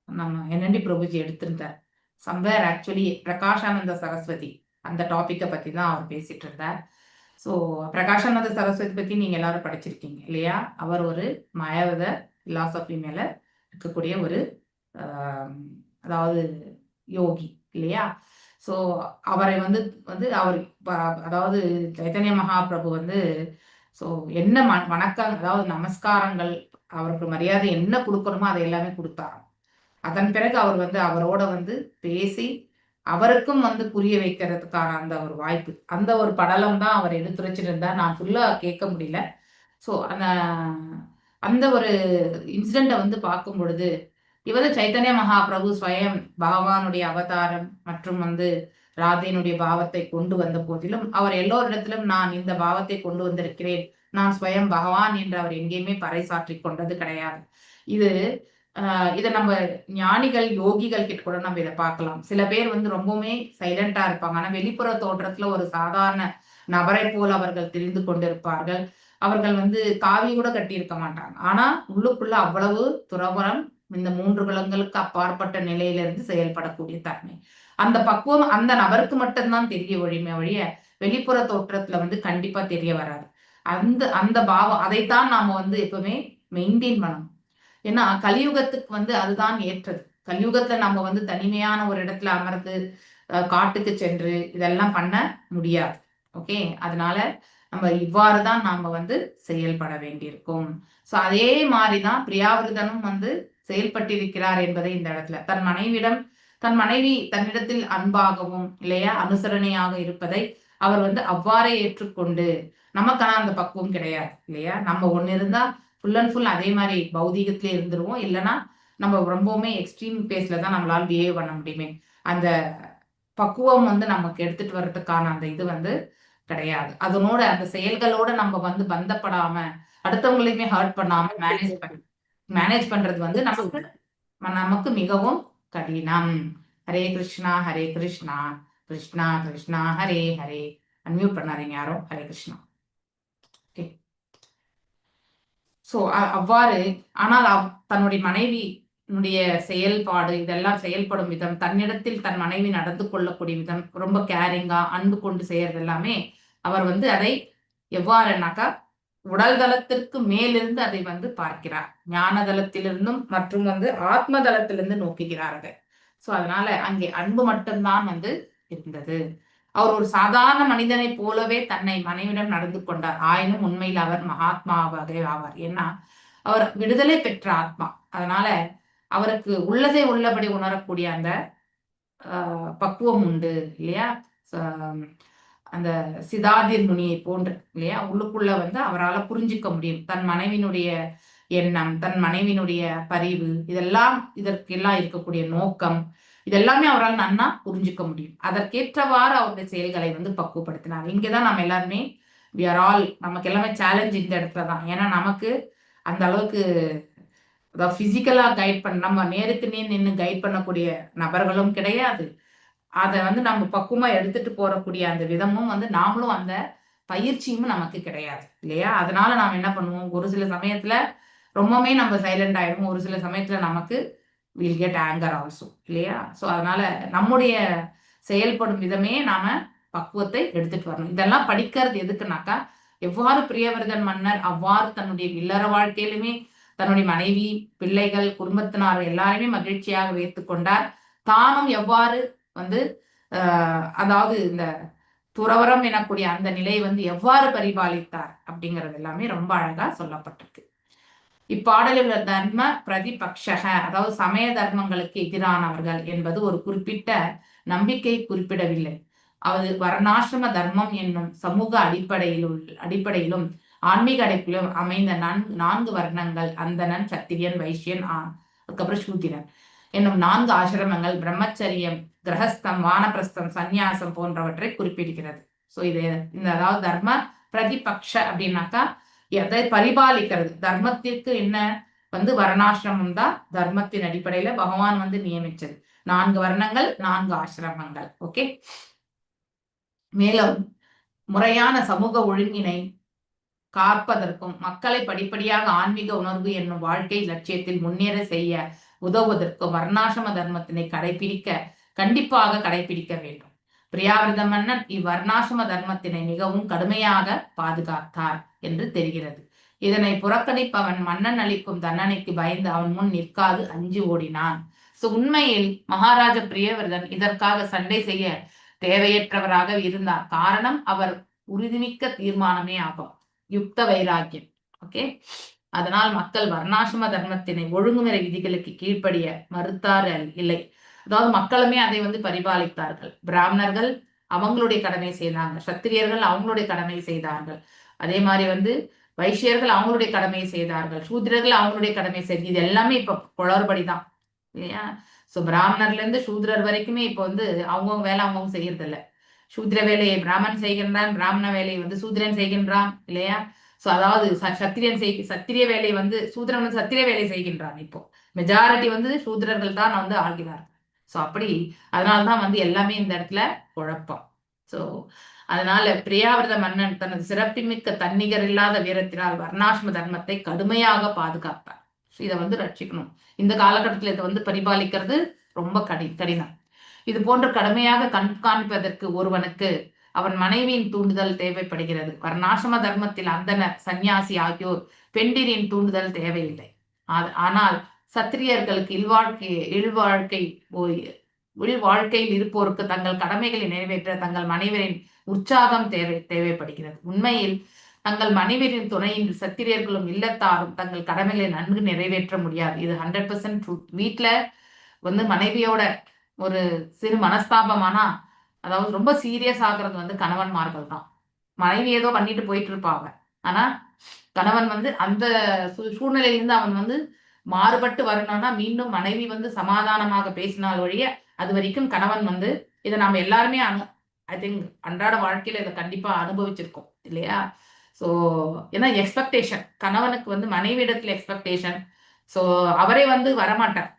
நம்ம என்னண்டி பிரபுஜி எடுத்திருந்தார். சம்வேர் ஆக்சுவலி பிரகாஷானந்த சரஸ்வதி அந்த டாபிக்கை பத்தி தான் அவர் பேசிட்டு இருந்தார். ஸோ பிரகாஷானந்த சரஸ்வதி பத்தி நீங்க எல்லாரும் படிச்சிருக்கீங்க இல்லையா? அவர் ஒரு மாயாவத பிலாசபி மேல இருக்கக்கூடிய ஒரு அதாவது யோகி இல்லையா? ஸோ அவரை வந்து வந்து அவர் அதாவது சைத்தன்ய மகாபிரபு வந்து ஸோ என்ன வணக்கம் அதாவது நமஸ்காரங்கள் அவருக்கு மரியாதை என்ன கொடுக்கணுமோ அதை எல்லாமே கொடுத்தாராம். அதன் பிறகு அவர் வந்து அவரோட வந்து பேசி அவருக்கும் வந்து புரிய வைக்கிறதுக்கான அந்த ஒரு வாய்ப்பு, அந்த ஒரு படலம் தான் அவர் எடுத்துரைச்சிட்டு இருந்தார். நான் ஃபுல்லா கேட்க முடியல. ஸோ அந்த அந்த ஒரு இன்சிடெண்ட்டை வந்து பார்க்கும் பொழுது இவர் சைத்தன்ய மகாபிரபு ஸ்வயம் பகவானுடைய அவதாரம் மற்றும் வந்து ராதையினுடைய பாவத்தை கொண்டு வந்த போதிலும் அவர் எல்லோரிடத்திலும் நான் இந்த பாவத்தை கொண்டு வந்திருக்கிறேன், நான் ஸ்வயம் பகவான் என்று அவர் எங்கேயுமே பறைசாற்றி கொண்டது கிடையாது. இது இதை நம்ம ஞானிகள் யோகிகள் கிட்ட கூட நம்ம இதை பார்க்கலாம். சில பேர் வந்து ரொம்பவுமே சைலண்டா இருப்பாங்க, ஆனா வெளிப்புற தோற்றத்துல ஒரு சாதாரண நபரை போல் அவர்கள் தெரிந்து கொண்டிருப்பார்கள். அவர்கள் வந்து காவி கூட கட்டியிருக்க மாட்டாங்க, ஆனா உள்ளுக்குள்ள அவ்வளவு துறவரம், இந்த 3 குலங்களுக்கு அப்பாற்பட்ட நிலையிலிருந்து செயல்படக்கூடிய தன்மை, அந்த பக்குவம் அந்த நபருக்கு மட்டும்தான் தெரிய ஒழிமே ஒழிய வெளிப்புற தோற்றத்துல வந்து கண்டிப்பா தெரிய வராது. அந்த அந்த பாவம் அதைத்தான் நாம வந்து எப்பவுமே மெயின்டைன் பண்ணணும். ஏன்னா கலியுகத்துக்கு வந்து அதுதான் ஏற்றது. கலியுகத்துல நம்ம வந்து தனிமையான ஒரு இடத்துல அமர்ந்து காட்டுக்கு சென்று இதெல்லாம் பண்ண முடியாது. ஓகே, அதனால நம்ம இவ்வாறுதான் நாம வந்து செயல்பட வேண்டியிருக்கும். சோ அதே மாதிரிதான் பிரியாவிரதனும் வந்து செயல்பட்டிருக்கிறார் என்பதை இந்த இடத்துல தன் மனைவியிடம், தன் மனைவி தன்னிடத்தில் அன்பாகவும் இல்லையா அனுசரணையாக இருப்பதை அவர் வந்து அவ்வாறே ஏற்றுக்கொண்டு, நமக்கான அந்த பக்குவம் கிடையாது இல்லையா? நம்ம ஒண்ணு இருந்தா ஃபுல் அண்ட் ஃபுல் அதே மாதிரி பௌதீகத்திலே இருந்துருவோம், இல்லைன்னா நம்ம ரொம்பவுமே எக்ஸ்ட்ரீம் பேஸ்ல தான் நம்மளால பிஹேவ் பண்ண முடியுமே. அந்த பக்குவம் வந்து நமக்கு எடுத்துட்டு வர்றதுக்கான அந்த இது வந்து கிடையாது. அதனோட அந்த செயல்களோட நம்ம வந்து பந்தப்படாம, அடுத்தவங்களையுமே ஹர்ட் பண்ணாம மேனேஜ் பண்றது வந்து நமக்கு நமக்கு மிகவும் கடினம். ஹரே கிருஷ்ணா ஹரே கிருஷ்ணா கிருஷ்ணா கிருஷ்ணா ஹரே ஹரே. அன்மியூட் பண்ணாதீங்க யாரும். ஹரே கிருஷ்ணா. ஓகே, ஸோ அவ்வாறு ஆனால் தன்னுடைய மனைவியினுடைய செயல்பாடு இதெல்லாம் செயல்படும் விதம், தன்னிடத்தில் தன் மனைவி நடந்து கொள்ளக்கூடிய விதம், ரொம்ப கேரிங்கா அன்பு கொண்டு செய்யறது எல்லாமே அவர் வந்து அதை எவ்வாறுனாக்கா உடல் தளத்திற்கு மேலிருந்து அதை வந்து பார்க்கிறார். ஞான தளத்திலிருந்தும் மற்றும் வந்து ஆத்ம தளத்திலிருந்து நோக்குகிறார் அதை. சோ அதனால அங்கே அன்பு மட்டும்தான் வந்து இருந்தது. அவர் ஒரு சாதாரண மனிதனை போலவே தன்னை மனைவிடம் நடந்து கொண்டார். ஆயினும் உண்மையில் அவர் மகாத்மாவாகவே ஆவார். ஏன்னா அவர் விடுதலை பெற்ற ஆத்மா. அதனால அவருக்கு உள்ளதை உள்ளபடி உணரக்கூடிய அந்த பக்குவம் உண்டு இல்லையா? அந்த சிதாதிர் முனியை போன்று இல்லையா? உள்ளுக்குள்ள வந்து அவரால் புரிஞ்சிக்க முடியும். தன் மனைவினுடைய எண்ணம், தன் மனைவினுடைய பரிவு, இதெல்லாம் இதற்கெல்லாம் இருக்கக்கூடிய நோக்கம், இதெல்லாமே அவரால் நன்னா புரிஞ்சுக்க முடியும். அதற்கேற்றவாறு அவருடைய செயல்களை வந்து பக்குவப்படுத்தினார். இங்கதான் நம்ம எல்லாருமே we are all, நமக்கு எல்லாமே சேலஞ்ச் இந்த இடத்துல தான். ஏன்னா நமக்கு அந்த அளவுக்கு அதாவது பிசிக்கலா கைட் பண்ண, நம்ம நேருக்கு நேர் நின்று கைட் பண்ணக்கூடிய நபர்களும் கிடையாது. அதை வந்து நம்ம பக்குவமா எடுத்துட்டு போறக்கூடிய அந்த விதமும் வந்து நாமளும் அந்த பயிற்சியும் நமக்கு கிடையாது இல்லையா? அதனால நாம் என்ன பண்ணுவோம், ஒரு சில சமயத்துல ரொம்பவுமே நம்ம சைலண்ட் ஆயிடுவோம். ஒரு சில சமயத்துல நமக்கு will get anchor also இல்லையா? ஸோ அதனால நம்முடைய செயல்படும் விதமே நாம பக்குவத்தை எடுத்துட்டு வரணும். இதெல்லாம் படிக்கிறது எதுக்குனாக்கா, எவ்வாறு பிரியவிரதன் மன்னர் அவ்வாறு தன்னுடைய இல்லற வாழ்க்கையிலுமே தன்னுடைய மனைவி, பிள்ளைகள், குடும்பத்தினார் எல்லாருமே மகிழ்ச்சியாக வைத்துக் கொண்டார். தானும் எவ்வாறு வந்து அதாவது இந்த துறவரம் எனக்கூடிய அந்த நிலையை வந்து எவ்வாறு பரிபாலித்தார் அப்படிங்கிறது எல்லாமே ரொம்ப அழகா சொல்லப்பட்டிருக்கு. இப்பாடலில் உள்ள தர்ம பிரதிபக்ஷக, அதாவது சமய தர்மங்களுக்கு எதிரானவர்கள் என்பது ஒரு குறிப்பிட்ட நம்பிக்கை குறிப்பிடவில்லை. அது வர்ணாசிரம தர்மம் என்னும் சமூக அடிப்படையிலும் ஆன்மீக அடிப்படையிலும் அமைந்த 4 வர்ணங்கள், அந்தணன், சத்திரியன், வைசியன், அதுக்கப்புறம் சூத்திரன் என்னும் 4 ஆசிரமங்கள், பிரம்மச்சரியம், கிரகஸ்தம், வானப்பிரஸ்தம், சந்நியாசம் போன்றவற்றை குறிப்பிடுகிறது. சோ இது இந்த அதாவது தர்ம பிரதிபக்ஷ அப்படின்னாக்கா எதை பரிபாலிக்கிறது, தர்மத்திற்கு என்ன வந்து வர்ணாசிரமம் தான் தர்மத்தின் அடிப்படையில பகவான் வந்து நியமிச்சது. 4 வர்ணங்கள், 4 ஆசிரமங்கள். ஓகே, மேலும் முறையான சமூக ஒழுங்கினை காப்பதற்கும் மக்களை படிப்படியாக ஆன்மீக உணர்வு என்னும் வாழ்க்கை லட்சியத்தில் முன்னேற செய்ய உதவுவதற்கும் வர்ணாசிரம தர்மத்தினை கண்டிப்பாக கடைபிடிக்க வேண்டும். பிரியாவிரத மன்னன் இவ்வர்ணாசிரம தர்மத்தினை மிகவும் கடுமையாக பாதுகாத்தார் என்று தெரிகிறது. இதனை புறக்கணிப்பவன் மன்னன் அளிக்கும் தண்டனைக்கு பயந்து அவன் முன் நிற்காது அஞ்சி ஓடினான். சோ உண்மையில் மகாராஜ பிரியவிரதன் இதற்காக சண்டை செய்ய தேவையற்றவராக இருந்தார். காரணம், அவர் உறுதிமிக்க தீர்மானமே ஆகும், யுக்த வைராக்கியம். ஓகே, அதனால் மக்கள் வர்ணாசிரம தர்மத்தினை ஒழுங்குமுறை விதிகளுக்கு கீழ்ப்படிய மறுத்தார் இல்லை. அதாவது மக்களுமே அதை வந்து பரிபாலித்தார்கள். பிராமணர்கள் அவங்களுடைய கடமை செய்தாங்க, சத்திரியர்கள் அவங்களுடைய கடமை செய்தார்கள், அதே மாதிரி வந்து வைசியர்கள் அவங்களுடைய கடமையை செய்தார்கள், சூத்திரர்கள் அவங்களுடைய கடமை செய்து, இது எல்லாமே இப்ப குளறுபடிதான் இல்லையா? சோ பிராமணர்ல இருந்து சூத்ரர் வரைக்குமே இப்ப வந்து அவங்கவுங்க வேலை அவங்கவுங்க செய்யறது இல்லை. சூத்ர வேலையை பிராமணன் செய்கின்றான், பிராமண வேலையை வந்து சூத்ரன் செய்கின்றான் இல்லையா? சோ அதாவது சத்திரியன் சத்திரிய வேலையை வந்து சூத்ரன் வந்து சத்திரிய வேலை செய்கின்றான். இப்போ மெஜாரிட்டி வந்து சூத்ரர்கள் தான் வந்து ஆள்கிறார்கள். சோ அப்படி அதனால்தான் வந்து எல்லாமே இந்த இடத்துல குழப்பம். சோ அதனால பிரியாவிரத மன்னன் தனது சிறப்புமிக்க தன்னிகர் இல்லாத வீரத்தினால் வர்ணாசிரம தர்மத்தை கடுமையாக பாதுகாப்பார். இதை வந்து ரட்சிக்கணும். இந்த காலகட்டத்தில் இதை வந்து பரிபாலிக்கிறது ரொம்ப கடினம். இது போன்ற கடுமையாக கண்காணிப்பதற்கு ஒருவனுக்கு அவன் மனைவியின் தூண்டுதல் தேவைப்படுகிறது. வர்ணாசிரம தர்மத்தில் அந்தனர், சந்நியாசி ஆகியோர் பெண்டிரின் தூண்டுதல் தேவையில்லை. ஆனால் சத்திரியர்களுக்கு இல்வாழ்க்கையில் இருப்போருக்கு தங்கள் கடமைகளை நிறைவேற்ற தங்கள் மனைவரின் உற்சாகம் தேவைப்படுகிறது. உண்மையில் தங்கள் மனைவியரின் துணையின் சத்திரியர்களும் இல்லத்தாரும் தங்கள் கடமைகளை நன்கு நிறைவேற்ற முடியாது. இது 100% ட்ரூத். வீட்டுல வந்து மனைவியோட ஒரு சிறு மனஸ்தாபமானா, அதாவது ரொம்ப சீரியஸ் ஆகுறது வந்து கணவன்மார்கள் தான். மனைவி ஏதோ பண்ணிட்டு போயிட்டு இருப்பாங்க, ஆனா கணவன் வந்து அந்த சூழ்நிலையிலிருந்து அவன் வந்து மாறுபட்டு வரணும்னா மீண்டும் மனைவி வந்து சமாதானமாக பேசினால் ஒழிய அது வரைக்கும் கணவன் வந்து இதை நாம எல்லாருமே I think அன்றாட வாழ்க்கையில இதை கண்டிப்பா அனுபவிச்சிருக்கோம் இல்லையா? ஸோ ஏன்னா எக்ஸ்பெக்டேஷன் கணவனுக்கு வந்து மனைவியிடத்துல எக்ஸ்பெக்டேஷன். ஸோ அவரே வந்து வரமாட்டார்.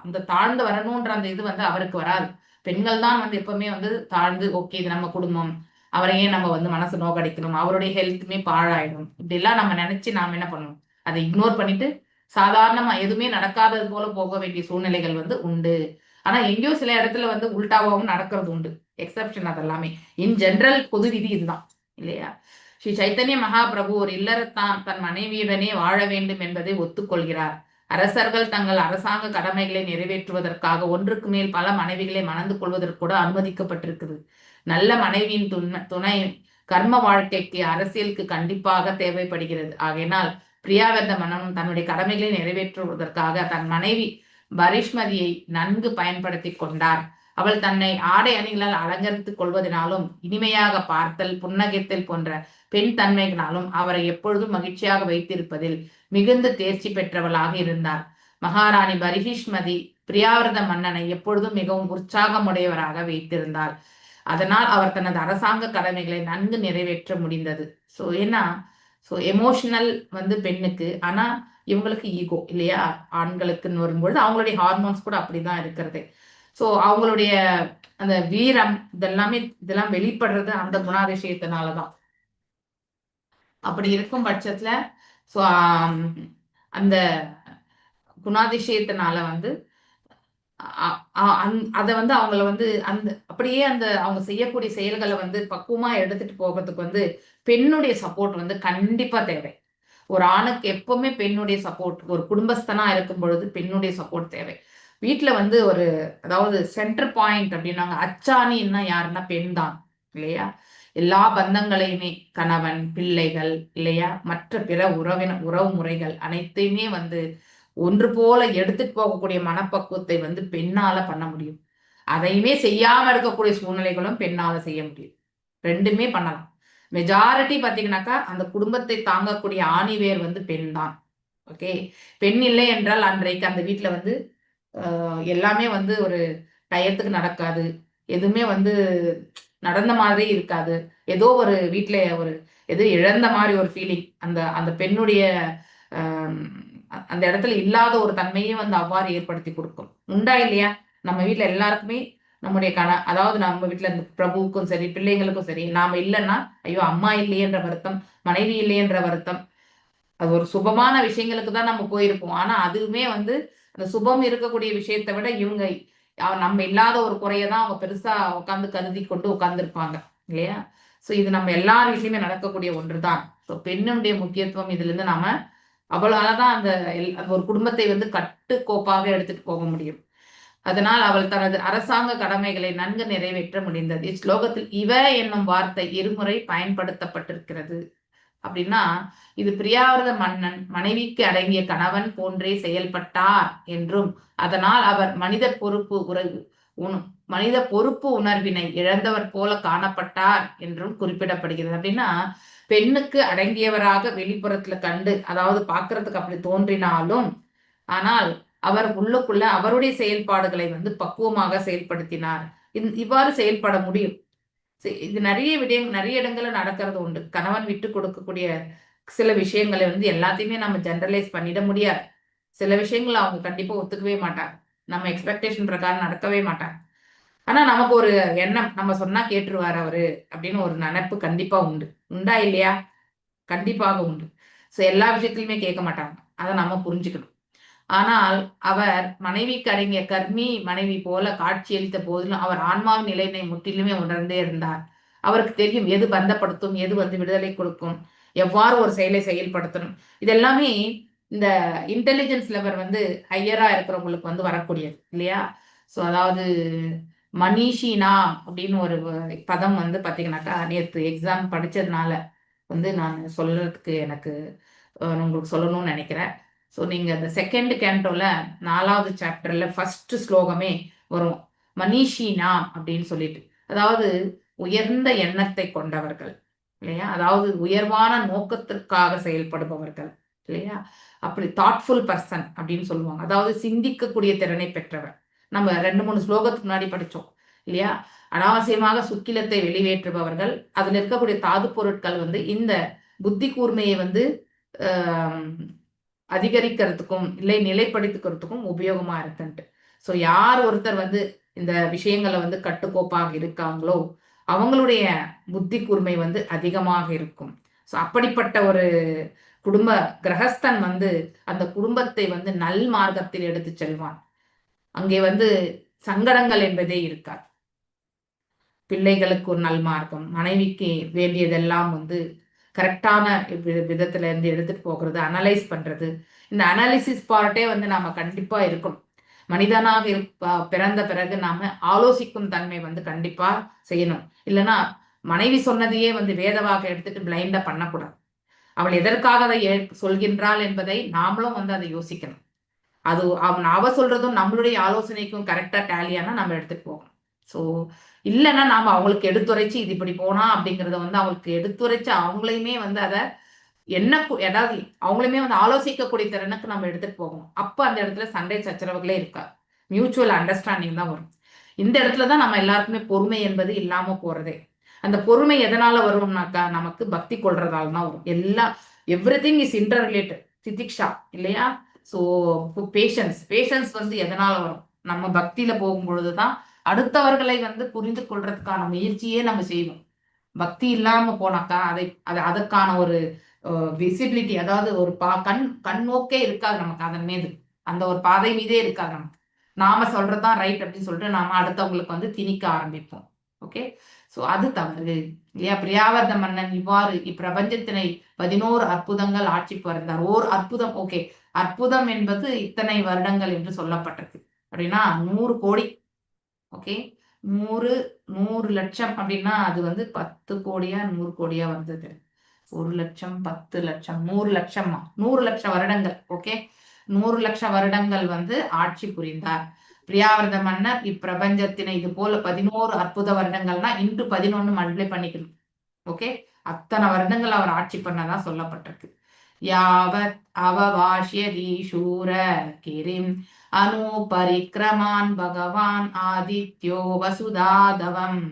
அந்த தாழ்ந்து வரணுன்ற அந்த இது வந்து அவருக்கு வராது. பெண்கள் தான் வந்து எப்பவுமே வந்து தாழ்ந்து, ஓகே இது நம்ம குடும்பம், அவரை ஏன் நம்ம வந்து மனசு நோக்கடிக்கணும், அவருடைய ஹெல்த்துமே பாழாயிடும், இப்படி எல்லாம் நம்ம நினைச்சு நாம என்ன பண்ணுவோம், அதை இக்னோர் பண்ணிட்டு சாதாரணமா எதுவுமே நடக்காதது போல போக வேண்டிய சூழ்நிலைகள் வந்து உண்டு. ஆனா எங்கேயோ சில இடத்துல வந்து உல்டாவாகவும் நடக்கிறது உண்டு, எக்ஸப்ஷன் அதெல்லாமே. இன் ஜெனரல் பொது விதி இதுதான் இல்லையா? ஸ்ரீ சைத்தன்ய மகாபிரபு ஒரு இல்லறத்தான் தன் மனைவியுடனே வாழ வேண்டும் என்பதை ஒத்துக்கொள்கிறார். அரசர்கள் தங்கள் அரசாங்க கடமைகளை நிறைவேற்றுவதற்காக ஒன்றுக்கு மேல் பல மனைவிகளை மணந்து கொள்வதற்கு கூட அனுமதிக்கப்பட்டிருக்குது. நல்ல மனைவியின் துணை கர்ம வாழ்க்கைக்கு அரசியலுக்கு கண்டிப்பாக தேவைப்படுகிறது. ஆகையினால் பிரியாவிரத மன்னனும் தன்னுடைய கடமைகளை நிறைவேற்றுவதற்காக தன் மனைவி பரிஷ்மதியை நன்கு பயன்படுத்தி கொண்டார். அவள் தன்னை ஆடை அணிகளால் அலங்கரித்துக் கொள்வதனாலும் இனிமையாக பார்த்தல் புன்னகைத்தல் போன்ற பெண் தன்மைகளாலும் அவரை எப்பொழுதும் மகிழ்ச்சியாக வைத்திருப்பதில் மிகுந்த தேர்ச்சி பெற்றவளாக இருந்தார். மகாராணி பரிஹிஷ்மதி பிரியாவிரத மன்னனை எப்பொழுதும் மிகவும் உற்சாகமுடையவராக வைத்திருந்தார். அதனால் அவர் தனது அரசாங்க கடமைகளை நன்கு நிறைவேற்ற முடிந்தது. ஸோ ஏன்னா ஸோ எமோஷனல் வந்து பெண்ணுக்கு, ஆனா இவங்களுக்கு ஈகோ இல்லையா? ஆண்களுக்குன்னு வரும்பொழுது அவங்களுடைய ஹார்மோன்ஸ் கூட அப்படிதான் இருக்கிறது. ஸோ அவங்களுடைய அந்த வீரம் இதெல்லாமே இதெல்லாம் வெளிப்படுறது அந்த குணாதிசயத்தினாலதான். அப்படி இருக்கும் பட்சத்துல ஸோ அந்த குணாதிசயத்தினால வந்து அதை வந்து அவங்கள வந்து அந்த அப்படியே அந்த அவங்க செய்யக்கூடிய செயல்களை வந்து பக்குவமா எடுத்துட்டு போகிறதுக்கு வந்து பெண்ணுடைய சப்போர்ட் வந்து கண்டிப்பா தேவை. ஒரு ஆணுக்கு எப்பவுமே பெண்ணுடைய சப்போர்ட், ஒரு குடும்பஸ்தனா இருக்கும் பொழுது பெண்ணுடைய சப்போர்ட் தேவை. வீட்டுல வந்து ஒரு அதாவது சென்டர் பாயிண்ட் அப்படின்னாங்க, அச்சாணின்னா யாருன்னா பெண் தான் இல்லையா? எல்லா பந்தங்களையுமே கணவன் பிள்ளைகள் இல்லையா, மற்ற பிற உறவு முறைகள் அனைத்தையுமே வந்து ஒன்று போல எடுத்துட்டு போகக்கூடிய மனப்பக்குவத்தை வந்து பெண்ணால பண்ண முடியும். அதையுமே செய்யாம இருக்கக்கூடிய சூழ்நிலைகளும் பெண்ணால செய்ய முடியும். ரெண்டுமே பண்ணலாம். மெஜாரிட்டி பாத்தீங்கன்னாக்கா அந்த குடும்பத்தை தாங்கக்கூடிய ஆணிவேர் வந்து பெண் தான். ஓகே, பெண் இல்லை என்றால் அன்றைக்கு அந்த வீட்டுல வந்து எல்லாமே வந்து ஒரு டயத்துக்கு நடக்காது, எதுவுமே வந்து நடந்த மாதிரி இருக்காது. ஏதோ ஒரு வீட்டுல ஒரு எதோ இழந்த மாதிரி ஒரு ஃபீலிங், அந்த அந்த பெண்ணுடைய அந்த இடத்துல இல்லாத ஒரு தன்மையே வந்து அவ்வாறு ஏற்படுத்தி கொடுக்கும். உண்டா இல்லையா? நம்ம வீட்டுல எல்லாருக்குமே நம்முடைய அதாவது நம்ம வீட்டுல இந்த பிரபுவுக்கும் சரி பிள்ளைங்களுக்கும் சரி, நாம இல்லைன்னா ஐயோ அம்மா இல்லையேன்ற வருத்தம், மனைவி இல்லையேன்ற வருத்தம். அது ஒரு சுபமான விஷயங்களுக்கு தான் நம்ம போயிருப்போம். ஆனா அதுவுமே வந்து அந்த சுபம் இருக்கக்கூடிய விஷயத்தை விட இவங்க நம்ம இல்லாத ஒரு குறையை தான் அவங்க பெருசா உட்காந்து கருதி கொண்டு உட்கார்ந்துருப்பாங்க இல்லையா? ஸோ இது நம்ம எல்லார் வீட்லயுமே நடக்கக்கூடிய ஒன்றுதான். ஸோ பெண்ணுடைய முக்கியத்துவம் இதுல இருந்து நாம அவ்வளவு அழகா அந்த அந்த ஒரு குடும்பத்தை வந்து கட்டுக்கோப்பாக எடுத்துட்டு போக முடியும். அதனால் அவள் தனது அரசாங்க கடமைகளை நன்கு நிறைவேற்ற முடிந்தது. இஸ்லோகத்தில் இவ என்னும் வார்த்தை இருமுறை பயன்படுத்தப்பட்டிருக்கிறது. அப்படின்னா இது பிரியாவிரத மன்னன் மனைவிக்கு அடங்கிய கணவன் போன்றே செயல்பட்டார் என்றும், அதனால் அவர் மனித பொறுப்பு உணர்வினை இழந்தவர் போல காணப்பட்டார் என்றும் குறிப்பிடப்படுகிறது. அப்படின்னா பெண்ணுக்கு அடங்கியவராக வெளிப்புறத்துல கண்டு, அதாவது பாக்குறதுக்கு அப்படி தோன்றினாலும், ஆனால் அவர் உள்ளுக்குள்ள அவருடைய செயல்பாடுகளை வந்து பக்குவமாக செயல்படுத்தினார். இவ்வாறு செயல்பட முடியும். இது நிறைய நிறைய இடங்கள்ல நடக்கிறது உண்டு. கணவன் விட்டு கொடுக்கக்கூடிய சில விஷயங்களை வந்து எல்லாத்தையுமே நம்ம ஜெனரலைஸ் பண்ணிட முடியாது. சில விஷயங்களை அவங்க கண்டிப்பா ஒத்துக்கவே மாட்டாங்க, நம்ம எக்ஸ்பெக்டேஷன் பிரகாரம் நடக்கவே மாட்டாங்க. ஆனா நமக்கு ஒரு எண்ணம், நம்ம சொன்னா கேட்டுருவாரு அவரு அப்படின்னு ஒரு நினைப்பு கண்டிப்பா உண்டு. உண்டா இல்லையா? கண்டிப்பாக உண்டு. ஸோ எல்லா விஷயத்திலுமே கேட்க மாட்டாங்க, அதை நம்ம புரிஞ்சுக்கணும். ஆனால் அவர் மனைவிக்கு அடங்கிய கர்மி மனைவி போல காட்சியளித்த போதிலும் அவர் ஆன்மாவின் நிலையினை முற்றிலுமே உணர்ந்தே இருந்தார். அவருக்கு தெரியும் எது பந்தப்படுத்தும், எது வந்து விடுதலை கொடுக்கும், எவ்வாறு ஒரு செயலை செயல்படுத்தணும். இதெல்லாமே இந்த இன்டெலிஜென்ஸ் லெவல் வந்து ஹையரா இருக்கிறவங்களுக்கு வந்து வரக்கூடியது இல்லையா? ஸோ அதாவது மனிஷினா அப்படின்னு ஒரு பதம் வந்து பாத்தீங்கன்னாக்கா, நேற்று எக்ஸாம் படிச்சதுனால வந்து நான் சொல்றதுக்கு எனக்கு உங்களுக்கு சொல்லணும்னு நினைக்கிறேன். ஸோ நீங்க அந்த செகண்ட் கேண்டோல 4வது சாப்டர்ல ஃபர்ஸ்ட் ஸ்லோகமே வரும், மனிஷினா அப்படின்னு சொல்லிட்டு. அதாவது உயர்ந்த எண்ணத்தை கொண்டவர்கள் இல்லையா? அதாவது உயர்வான நோக்கத்திற்காக செயல்படுபவர்கள் இல்லையா? அப்படி தாட்ஃபுல் பர்சன் அப்படின்னு சொல்லுவாங்க. அதாவது சிந்திக்கக்கூடிய திறனை பெற்றவர். நம்ம 2-3 ஸ்லோகத்துக்கு முன்னாடி படிச்சோம் இல்லையா? அனாவசியமாக சுக்கிலத்தை வெளியேற்றுபவர்கள், அதுல இருக்கக்கூடிய தாது பொருட்கள் வந்து இந்த புத்தி கூர்மையை வந்து அதிகரிக்கிறதுக்கும் இல்லை நிலைப்படுத்திக்கிறதுக்கும் உபயோகமா இருக்குன்ட்டு. ஸோ யார் ஒருத்தர் வந்து இந்த விஷயங்களை வந்து கட்டுக்கோப்பாக இருக்காங்களோ அவங்களுடைய புத்தி கூர்மை வந்து அதிகமாக இருக்கும். ஸோ அப்படிப்பட்ட ஒரு குடும்ப கிரகஸ்தன் வந்து அந்த குடும்பத்தை வந்து நல் மார்க்கத்தில் எடுத்து செல்வான். அங்கே வந்து சங்கடங்கள் என்பதே இருக்காது. பிள்ளைகளுக்கு ஒரு நல் மார்க்கம், மனைவிக்கு வேண்டியதெல்லாம் வந்து கரெக்டான விதத்துல இருந்து எடுத்துட்டு போகிறது, அனலைஸ் பண்றது. இந்த அனாலிசிஸ் பார்ட்டே வந்து நாம கண்டிப்பா இருக்கணும். மனிதனாக பிறந்த பிறகு நாம ஆலோசிக்கும் தன்மை வந்து கண்டிப்பா செய்யணும். இல்லைன்னா மனைவி சொன்னதையே வந்து வேதவாக எடுத்துட்டு பிளைண்டா பண்ணக்கூடாது. அவள் எதற்காக அதை சொல்கின்றாள் என்பதை நாமளும் வந்து அதை யோசிக்கணும். அது அவன் அவ சொல்றதும் நம்மளுடைய ஆலோசனைக்கும் கரெக்டா டேலியானா நம்ம எடுத்துட்டு போகணும். ஸோ இல்லைன்னா நாம அவங்களுக்கு எடுத்துரைச்சு இது இப்படி போனா அப்படிங்கிறத வந்து அவங்களுக்கு எடுத்துரைச்சு அவங்களையுமே வந்து அதை என்ன ஏதாவது அவங்களுமே வந்து ஆலோசிக்கக்கூடிய திறனுக்கு நம்ம எடுத்துட்டு போகணும். அப்ப அந்த இடத்துல சண்டை சச்சரவுகளே இருக்காது, மியூச்சுவல் அண்டர்ஸ்டாண்டிங் தான் வரும். இந்த இடத்துல தான் நம்ம எல்லாருக்குமே பொறுமை என்பது இல்லாம போறதே. அந்த பொறுமை எதனால வரும்னாக்கா நமக்கு பக்தி கொள்றதால தான் வரும். எல்லா everything is inter related, திதிக்ஷா இல்லையா? ஸோ பேஷன்ஸ், பேஷன்ஸ் வந்து எதனால வரும்? நம்ம பக்தியில போகும் பொழுதுதான் அடுத்தவர்களை வந்து புரிந்து கொள்றதுக்கான முயற்சியே நம்ம செய்வோம். பக்தி இல்லாம போனாக்கா அதை அது அதற்கான ஒரு விசிபிலிட்டி, அதாவது ஒரு கண்ணோக்கே இருக்காது நமக்கு அதன் மீது, அந்த ஒரு பாதை மீதே இருக்காது நமக்கு. நாம சொல்றதுதான் ரைட் அப்படின்னு சொல்லிட்டு நாம அடுத்தவங்களுக்கு வந்து திணிக்க ஆரம்பிப்போம். ஓகே, சோ அது தவறு இல்லையா? பிரியாவர்த மன்னன் இவ்வாறு இப்பிரபஞ்சத்தினை 11 அற்புதங்கள் ஆட்சி பிறந்தார். ஓர் அற்புதம், ஓகே, அற்புதம் என்பது இத்தனை வருடங்கள் என்று சொல்லப்பட்டது அப்படின்னா 100 கோடி. ஓகே, 100 லட்சம் அப்படின்னா அது வந்து 10 கோடியா 100 கோடியா வந்தது? 1 லட்சம், 10 லட்சம், 100 லட்சமா? 100 லட்சம் வருடங்கள். ஓகே, 100 லட்சம் வருடங்கள் வந்து ஆட்சி புரிந்தார் பிரியாவிரத மன்னர். இப்பிரபஞ்சத்தினை இது போல 11 அற்புத வருடங்கள்னா இன்று 11 மல்டிப்ளை பண்ணிக்கணும். ஓகே, அத்தனை வருடங்கள் அவர் ஆட்சி பண்ணதா சொல்லப்பட்டிருக்கு. யாவத் அவவாஷ்யதி சூர கிரிம் அனுபரிக்ரமான் பகவான் ஆதித்யோ வசுதாதவம்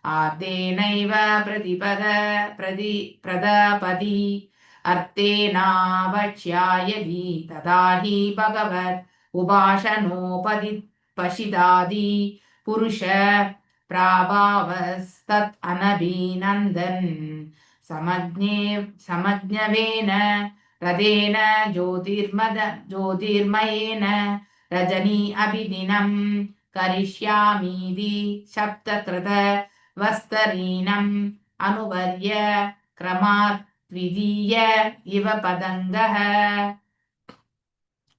ஆர்தேனைவ பிரதிபத பிரதி பிரதபதி அர்த்தேனாவச்யாயதி ததாஹி பகவத் உபாஷனோபதி பஷிதாதி புருஷ பிராபாவஸ்தத் அனபீநந்தன் சமஜ்ஞே சமஜ்ஞவேன ரதேன ஜோதிர்மத ஜோதிர்மயேன ரஜனி அபிதினம் கரிஷ்யாமீதி சப்தகிருத வஸ்தரீனம் அனுவர்ய கிரமாத் த்விதீய இவ பதங்கஹ.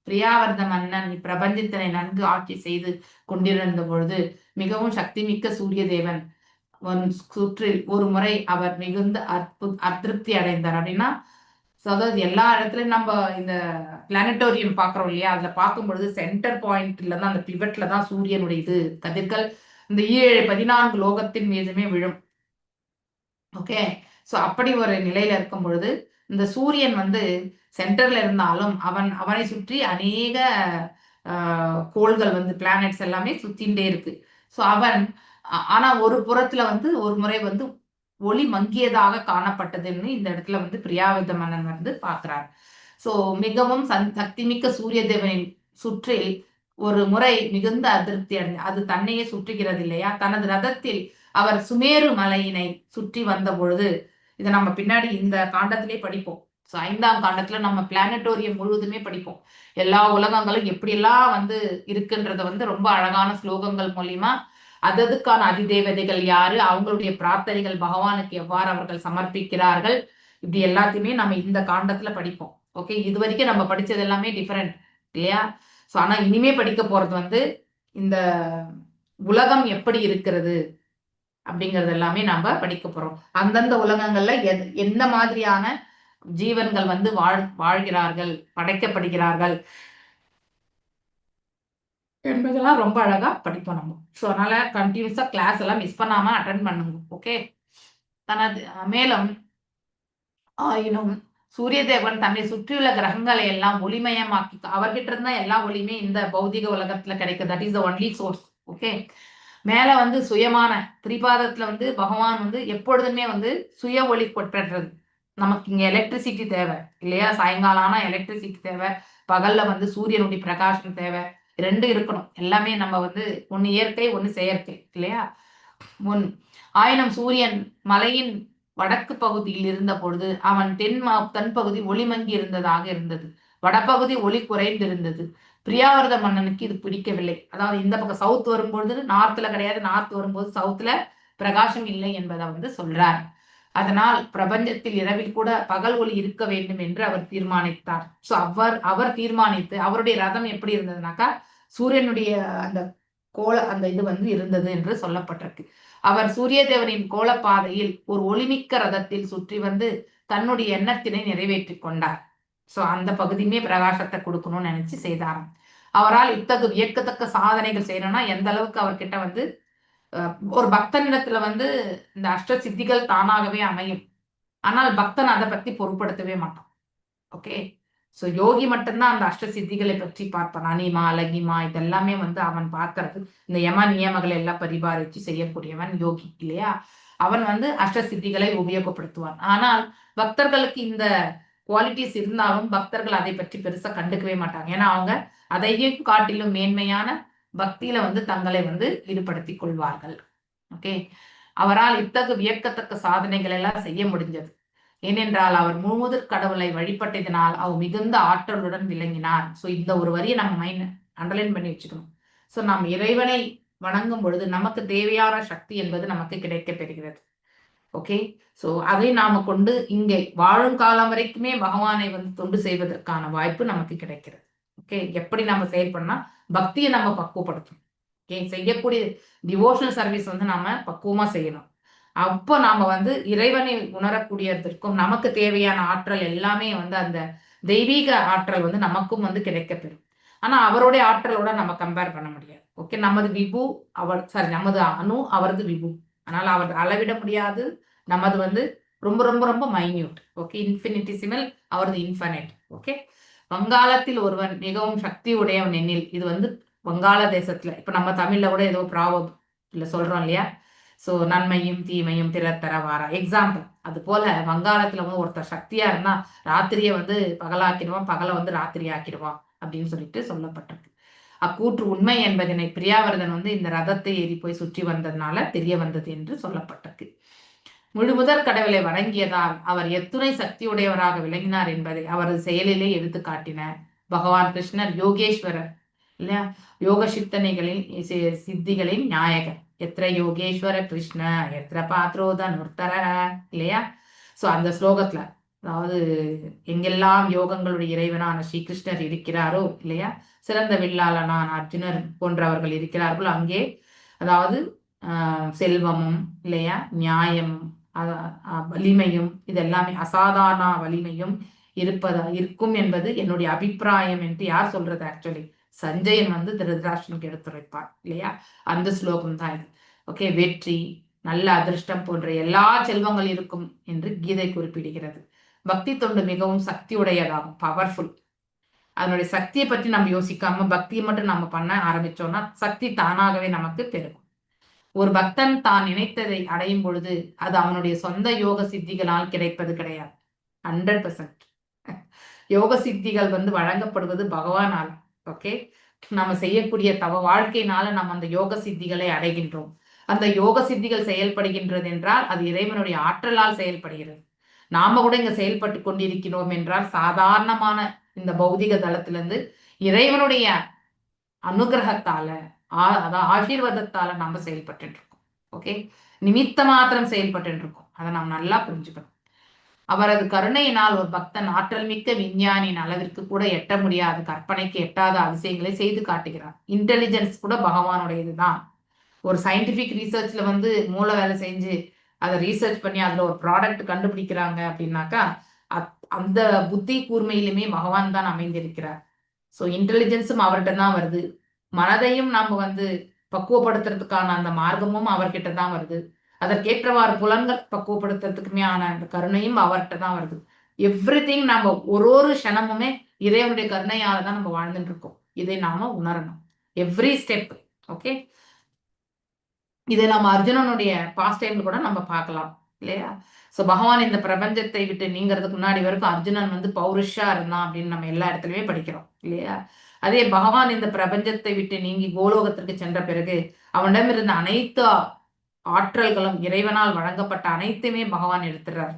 பிரியாவர்த மன்னன் இப்பிரபஞ்சத்தினை நன்கு ஆட்சி செய்து கொண்டிருந்த பொழுது மிகவும் சக்திமிக்க சூரிய தேவன் சுற்றில் ஒரு முறை அவர் மிகுந்த அதிருப்தி அடைந்தார். அப்படின்னா அதாவது எல்லா இடத்துலயும் நம்ம இந்த பிளானட்டோரியம் பாக்குறோம் இல்லையா, அதுல பார்க்கும் பொழுது சென்டர் பாயிண்ட்ல தான் அந்த பிவட்ல தான் சூரியனுடைய இது கதிர்கள் இந்த 7 14 லோகத்தின் மீதுமே விழும். ஓகே, சோ அப்படி ஒரு நிலையில இருக்கும் பொழுது இந்த சூரியன் வந்து சென்டர்ல இருந்தாலும் அவனை சுற்றி அநேக கோள்கள் வந்து பிளானட்ஸ் எல்லாமே சுத்தின்றே இருக்கு. ஸோ அவன் ஆனா ஒரு புறத்துல வந்து ஒரு முறை வந்து ஒளி மங்கியதாக காணப்பட்டதுன்னு இந்த இடத்துல வந்து பிரியாவிரத மன்னன் வந்து பாக்குறார். சோ மிகவும் சக்திமிக்க சூரிய தேவனின் சுற்றில் ஒரு முறை மிகுந்த அதிருப்தி அடைந்து அது தன்னையே சுற்றுகிறது இல்லையா, தனது ரதத்தில் அவர் சுமேரு மலையினை சுற்றி வந்த பொழுது, இதை நம்ம பின்னாடி இந்த காண்டத்திலே படிப்போம். ஸோ 5ஆம் காண்டத்துல நம்ம பிளானட்டோரியம் முழுவதுமே படிப்போம். எல்லா உலகங்களும் எப்படியெல்லாம் வந்து இருக்குன்றத வந்து ரொம்ப அழகான ஸ்லோகங்கள் மூலியமா அததுக்கான அதிதேவதைகள் யாரு, அவங்களுடைய பிரார்த்தனைகள் பகவானுக்கு எவ்வாறு அவர்கள் சமர்ப்பிக்கிறார்கள், இப்படி எல்லாத்தையுமே நம்ம இந்த காண்டத்துல படிப்போம். ஓகே, இது வரைக்கும் நம்ம படிச்சது எல்லாமே டிஃபரெண்ட் இல்லையா? ஸோ ஆனா இனிமே படிக்க போறது வந்து இந்த உலகம் எப்படி இருக்கிறது அப்படிங்கிறது எல்லாமே நம்ம படிக்க போறோம். அந்தந்த உலகங்கள்ல எந்த மாதிரியான ஜீவன்கள் வந்து வாழ்கிறார்கள், படைக்கப்படுகிறார்கள் என்பதெல்லாம் ரொம்ப அழகா படிப்போம் நம்ம. ஸோ அதனால கண்டினியூஸா கிளாஸ் எல்லாம் மிஸ் பண்ணாம அட்டன் பண்ணுங்க. ஓகே, தனது மேலும் ஆயினும் சூரிய தேவன் தன்னை சுற்றியுள்ள கிரகங்களை எல்லாம் ஒளிமயமாக்கி, அவர்கிட்ட இருந்தா எல்லா ஒளியுமே இந்த பௌதிக உலகத்துல கிடைக்கும். That is the only source. Okay, மேல வந்து சுயமான திரிபாதத்துல வந்து பகவான் வந்து எப்பொழுதுமே வந்து சுய ஒளி பெற்றது. நமக்கு இங்க எலக்ட்ரிசிட்டி தேவை இல்லையா? சாயங்காலம் ஆனா எலக்ட்ரிசிட்டி தேவை, பகல்ல வந்து சூரியனுடைய பிரகாசம் தேவை. ரெண்டும் இருக்கணும். எல்லாமே நம்ம வந்து ஒன்னு இயற்கை, ஒன்னு செயற்கை இல்லையா? ஒன் ஆயினும் சூரியன் மலையின் வடக்கு பகுதியில் இருந்த பொழுது அவன் தென்பகுதி ஒளிமங்கி இருந்ததாக இருந்தது. வடபகுதி ஒளி குறைந்திருந்தது. பிரியாவிரத மன்னனுக்கு இது பிடிக்கவில்லை. அதாவது இந்த பக்கம் சவுத் வரும்பொழுது நார்த்ல கிடையாது, நார்த் வரும்போது சவுத்ல பிரகாசம் இல்லை என்பதை வந்து சொல்றார். அதனால் பிரபஞ்சத்தில் இரவில் கூட பகல் ஒளி இருக்க வேண்டும் என்று அவர் தீர்மானித்தார். சோ அவர் அவர் தீர்மானித்து அவருடைய ரதம் எப்படி இருந்ததுனாக்கா சூரியனுடைய அந்த கோள அந்த இது வந்து இருந்தது என்று சொல்லப்பட்டிருக்கு. அவர் சூரிய தேவனின் கோளப்பாதையில் ஒரு ஒளிமிக்க ரதத்தில் சுற்றி வந்து தன்னுடைய எண்ணத்தினை நிறைவேற்றி கொண்டார். சோ அந்த பகுதியுமே பிரகாசத்தை கொடுக்கணும்னு நினைச்சு செய்தாராம். அவரால் இத்தகு வியக்கத்தக்க சாதனைகள் செய்யணும்னா எந்த அளவுக்கு அவர்கிட்ட வந்து ஒரு பக்தனிடத்துல வந்து இந்த அஷ்ட சித்திகள் தானாகவே அமையும். ஆனால் பக்தன் அதை பத்தி பொருட்படுத்தவே மாட்டான். ஓகே, சோ யோகி மட்டும்தான் அந்த அஷ்ட சித்திகளை பற்றி பார்ப்பான். அனிமா, அலகிமா இதெல்லாமே வந்து அவன் பார்க்கறது. இந்த யம நியமங்களை எல்லாம் பரிபாலிச்சு செய்யக்கூடியவன் யோகி இல்லையா? அவன் வந்து அஷ்ட சித்திகளை உபயோகப்படுத்துவான். ஆனால் பக்தர்களுக்கு இந்த குவாலிட்டிஸ் இருந்தாலும் பக்தர்கள் அதை பற்றி பெருசா கண்டுக்கவே மாட்டாங்க. ஏன்னா அவங்க அதையும் காட்டிலும் மேன்மையான பக்தியில வந்து தங்களை வந்து ஈடுபடுத்திக் கொள்வார்கள். ஓகே, அவரால் இத்தகு வியக்கத்தக்க சாதனைகள் எல்லாம் செய்ய முடிஞ்சது. ஏனென்றால் அவர் முழுமுதற் கடவுளை வழிபட்டதினால் அவர் மிகுந்த ஆற்றலுடன் விளங்கினார். ஸோ இந்த ஒரு வரியை நம்ம மைண்ட் அண்டர்லைன் பண்ணி வச்சுக்கணும். ஸோ நாம் இறைவனை வணங்கும் பொழுது நமக்கு தேவையான சக்தி என்பது நமக்கு கிடைக்க பெறுகிறது. ஓகே, ஸோ அதை நாம கொண்டு இங்கே வாழும் காலம் வரைக்குமே பகவானை வந்து தொண்டு செய்வதற்கான வாய்ப்பு நமக்கு கிடைக்கிறது. ஓகே, எப்படி நம்ம செயல்படனா பக்தியை நம்ம பக்குவப்படுத்தணும். ஓகே, செய்யக்கூடிய டிவோஷனல் சர்வீஸ் வந்து நாம பக்குவமா செய்யணும். அப்போ நாம வந்து இறைவனை உணரக்கூடியதற்கும் நமக்கு தேவையான ஆற்றல் எல்லாமே வந்து அந்த தெய்வீக ஆற்றல் வந்து நமக்கும் வந்து கிடைக்கப்பெறும். ஆனா அவருடைய ஆற்றலோட நம்ம கம்பேர் பண்ண முடியாது. ஓகே, நமது விபு அவர் சாரி நமது அணு அவரது விபு. அதனால அவர் அளவிட முடியாது. நமது வந்து ரொம்ப ரொம்ப ரொம்ப மைன்யூட். ஓகே, இன்ஃபினிட்டிசிமல், அவரது இன்ஃபனைட். ஓகே, வங்காளத்தில் ஒருவன் மிகவும் சக்தி உடையவன் எனில், இது வந்து வங்காள தேசத்துல இப்ப நம்ம தமிழ்ல கூட ஏதோ ப்ராவர்ப் இல்ல சொல்றோம் இல்லையா? சோ நன்மையும் தீமையும் பிறர் தரவாரா எக்ஸாம்பிள். அது போல வங்காளத்துல வந்து ஒருத்தர் சக்தியா இருந்தா ராத்திரியை வந்து பகலாக்கிடுவான், பகலை வந்து ராத்திரி ஆக்கிடுவான் அப்படின்னு சொல்லிட்டு சொல்லப்பட்டிருக்கு. அக்கூற்று உண்மை என்பதனை பிரியாவர்தன் வந்து இந்த ரதத்தை ஏறி போய் சுற்றி வந்ததுனால தெரிய வந்தது என்று சொல்லப்பட்டிருக்கு. முழுமுதற் கடவுளை வணங்கியதால் அவர் எத்துணை சக்தியுடையவராக விளங்கினார் என்பதை அவரது செயலிலே எடுத்து காட்டின. பகவான் கிருஷ்ணர் யோகேஸ்வரர் இல்லையா? யோக சித்தனைகளின் சித்திகளின் நாயகர். எத்திர யோகேஸ்வர கிருஷ்ண எத்திர பாத்ரோதனுர்த்தர இல்லையா? சோ அந்த ஸ்லோகத்துல அதாவது எங்கெல்லாம் யோகங்களுடைய இறைவனான ஸ்ரீகிருஷ்ணர் இருக்கிறாரோ இல்லையா, சிறந்த வில்லாளனான அர்ஜுனர் போன்றவர்கள் இருக்கிறார்களோ அங்கே அதாவது செல்வமும் இல்லையா, நியாயமும் வலிமையும் இதெல்லாமே அசாதாரண வலிமையும் இருப்பதா இருக்கும் என்பது என்னுடைய அபிப்பிராயம் என்று யார் சொல்றது? ஆக்சுவலி சஞ்சயன் வந்து திருதராஷ்டிரனுக்கு எடுத்துரைப்பார் இல்லையா? அந்த ஸ்லோகம் தான் இது. ஓகே, வெற்றி, நல்ல அதிர்ஷ்டம் போன்ற எல்லா செல்வங்கள் இருக்கும் என்று கீதை குறிப்பிடுகிறது. பக்தி தொண்டு மிகவும் சக்தி உடையதாகும், பவர்ஃபுல். அதனுடைய சக்தியை பற்றி நம்ம யோசிக்காம பக்தியை மட்டும் நம்ம பண்ண ஆரம்பிச்சோம்னா சக்தி தானாகவே நமக்கு பெருகும். ஒரு பக்தன் தான் நினைத்ததை அடையும் பொழுது அது அவனுடைய சொந்த யோக சித்திகளால் கிடைப்பது கிடையாது. 100% யோக சித்திகள் வந்து வழங்கப்படுவது பகவானால். ஓகே, நம்ம செய்யக்கூடிய தவ வாழ்க்கையினால நம்ம அந்த யோக சித்திகளை அடைகின்றோம். அந்த யோக சித்திகள் செயல்படுகின்றது என்றால் அது இறைவனுடைய ஆற்றலால் செயல்படுகிறது. நாம கூட இங்க செயல்பட்டு கொண்டிருக்கிறோம் என்றால் சாதாரணமான இந்த பௌதிக தளத்திலிருந்து இறைவனுடைய அனுகிரகத்தால அதாவது ஆசீர்வாதத்தால நாம செயல்பட்டு இருக்கோம். ஓகே, நிமித்த மாத்திரம் செயல்பட்டு இருக்கோம். அதை நாம் நல்லா புரிஞ்சுக்கணும். அவரது கருணையினால் ஒரு பக்தன் ஆற்றல் மிக்க விஞ்ஞானியின் அளவிற்கு கூட எட்ட முடியாத கற்பனைக்கு எட்டாத அதிசயங்களை செய்து காட்டுகிறார். இன்டெலிஜென்ஸ் கூட பகவானுடையதுதான். ஒரு சயின்டிபிக் ரீசர்ச்ல வந்து மூளை வேலை செஞ்சு அதை ரீசர்ச் பண்ணி அதுல ஒரு ப்ராடக்ட் கண்டுபிடிக்கிறாங்க அப்படின்னாக்கா அந்த புத்தி கூர்மையிலுமே பகவான் தான் அமைந்திருக்கிறார். ஸோ இன்டெலிஜென்ஸும் அவர்கிட்ட தான் வருது. மனதையும் நாம வந்து பக்குவப்படுத்துறதுக்கான அந்த மார்க்கமும் அவர்கிட்ட தான் வருது. அதற்கேற்றவாறு புலன்கள் பக்குவப்படுத்துறதுக்குமே ஆன அந்த கருணையும் அவர்கிட்ட தான் வருது. எவ்ரி திங் நம்ம ஒரு ஒரு க்ஷணமுமே இறைவனுடைய கருணையால தான் நம்ம வாழ்ந்துட்டு இருக்கோம். இதை நாம உணரணும் எவ்ரி ஸ்டெப். ஓகே, இதை நம்ம அர்ஜுனனுடைய பாஸ்ட் டைம்ல கூட நம்ம பார்க்கலாம் இல்லையா? சோ பகவான் இந்த பிரபஞ்சத்தை விட்டு நீங்கிறதுக்கு முன்னாடி வரைக்கும் அர்ஜுனன் வந்து பௌருஷா இருந்தான் அப்படின்னு நம்ம எல்லா இடத்துலயுமே படிக்கிறோம் இல்லையா? அதே பகவான் இந்த பிரபஞ்சத்தை விட்டு நீங்கி கோலோகத்திற்கு சென்ற பிறகு அவனிடம் இருந்த அனைத்து ஆற்றல்களும், இறைவனால் வழங்கப்பட்ட அனைத்துமே பகவான் எடுத்துறார்.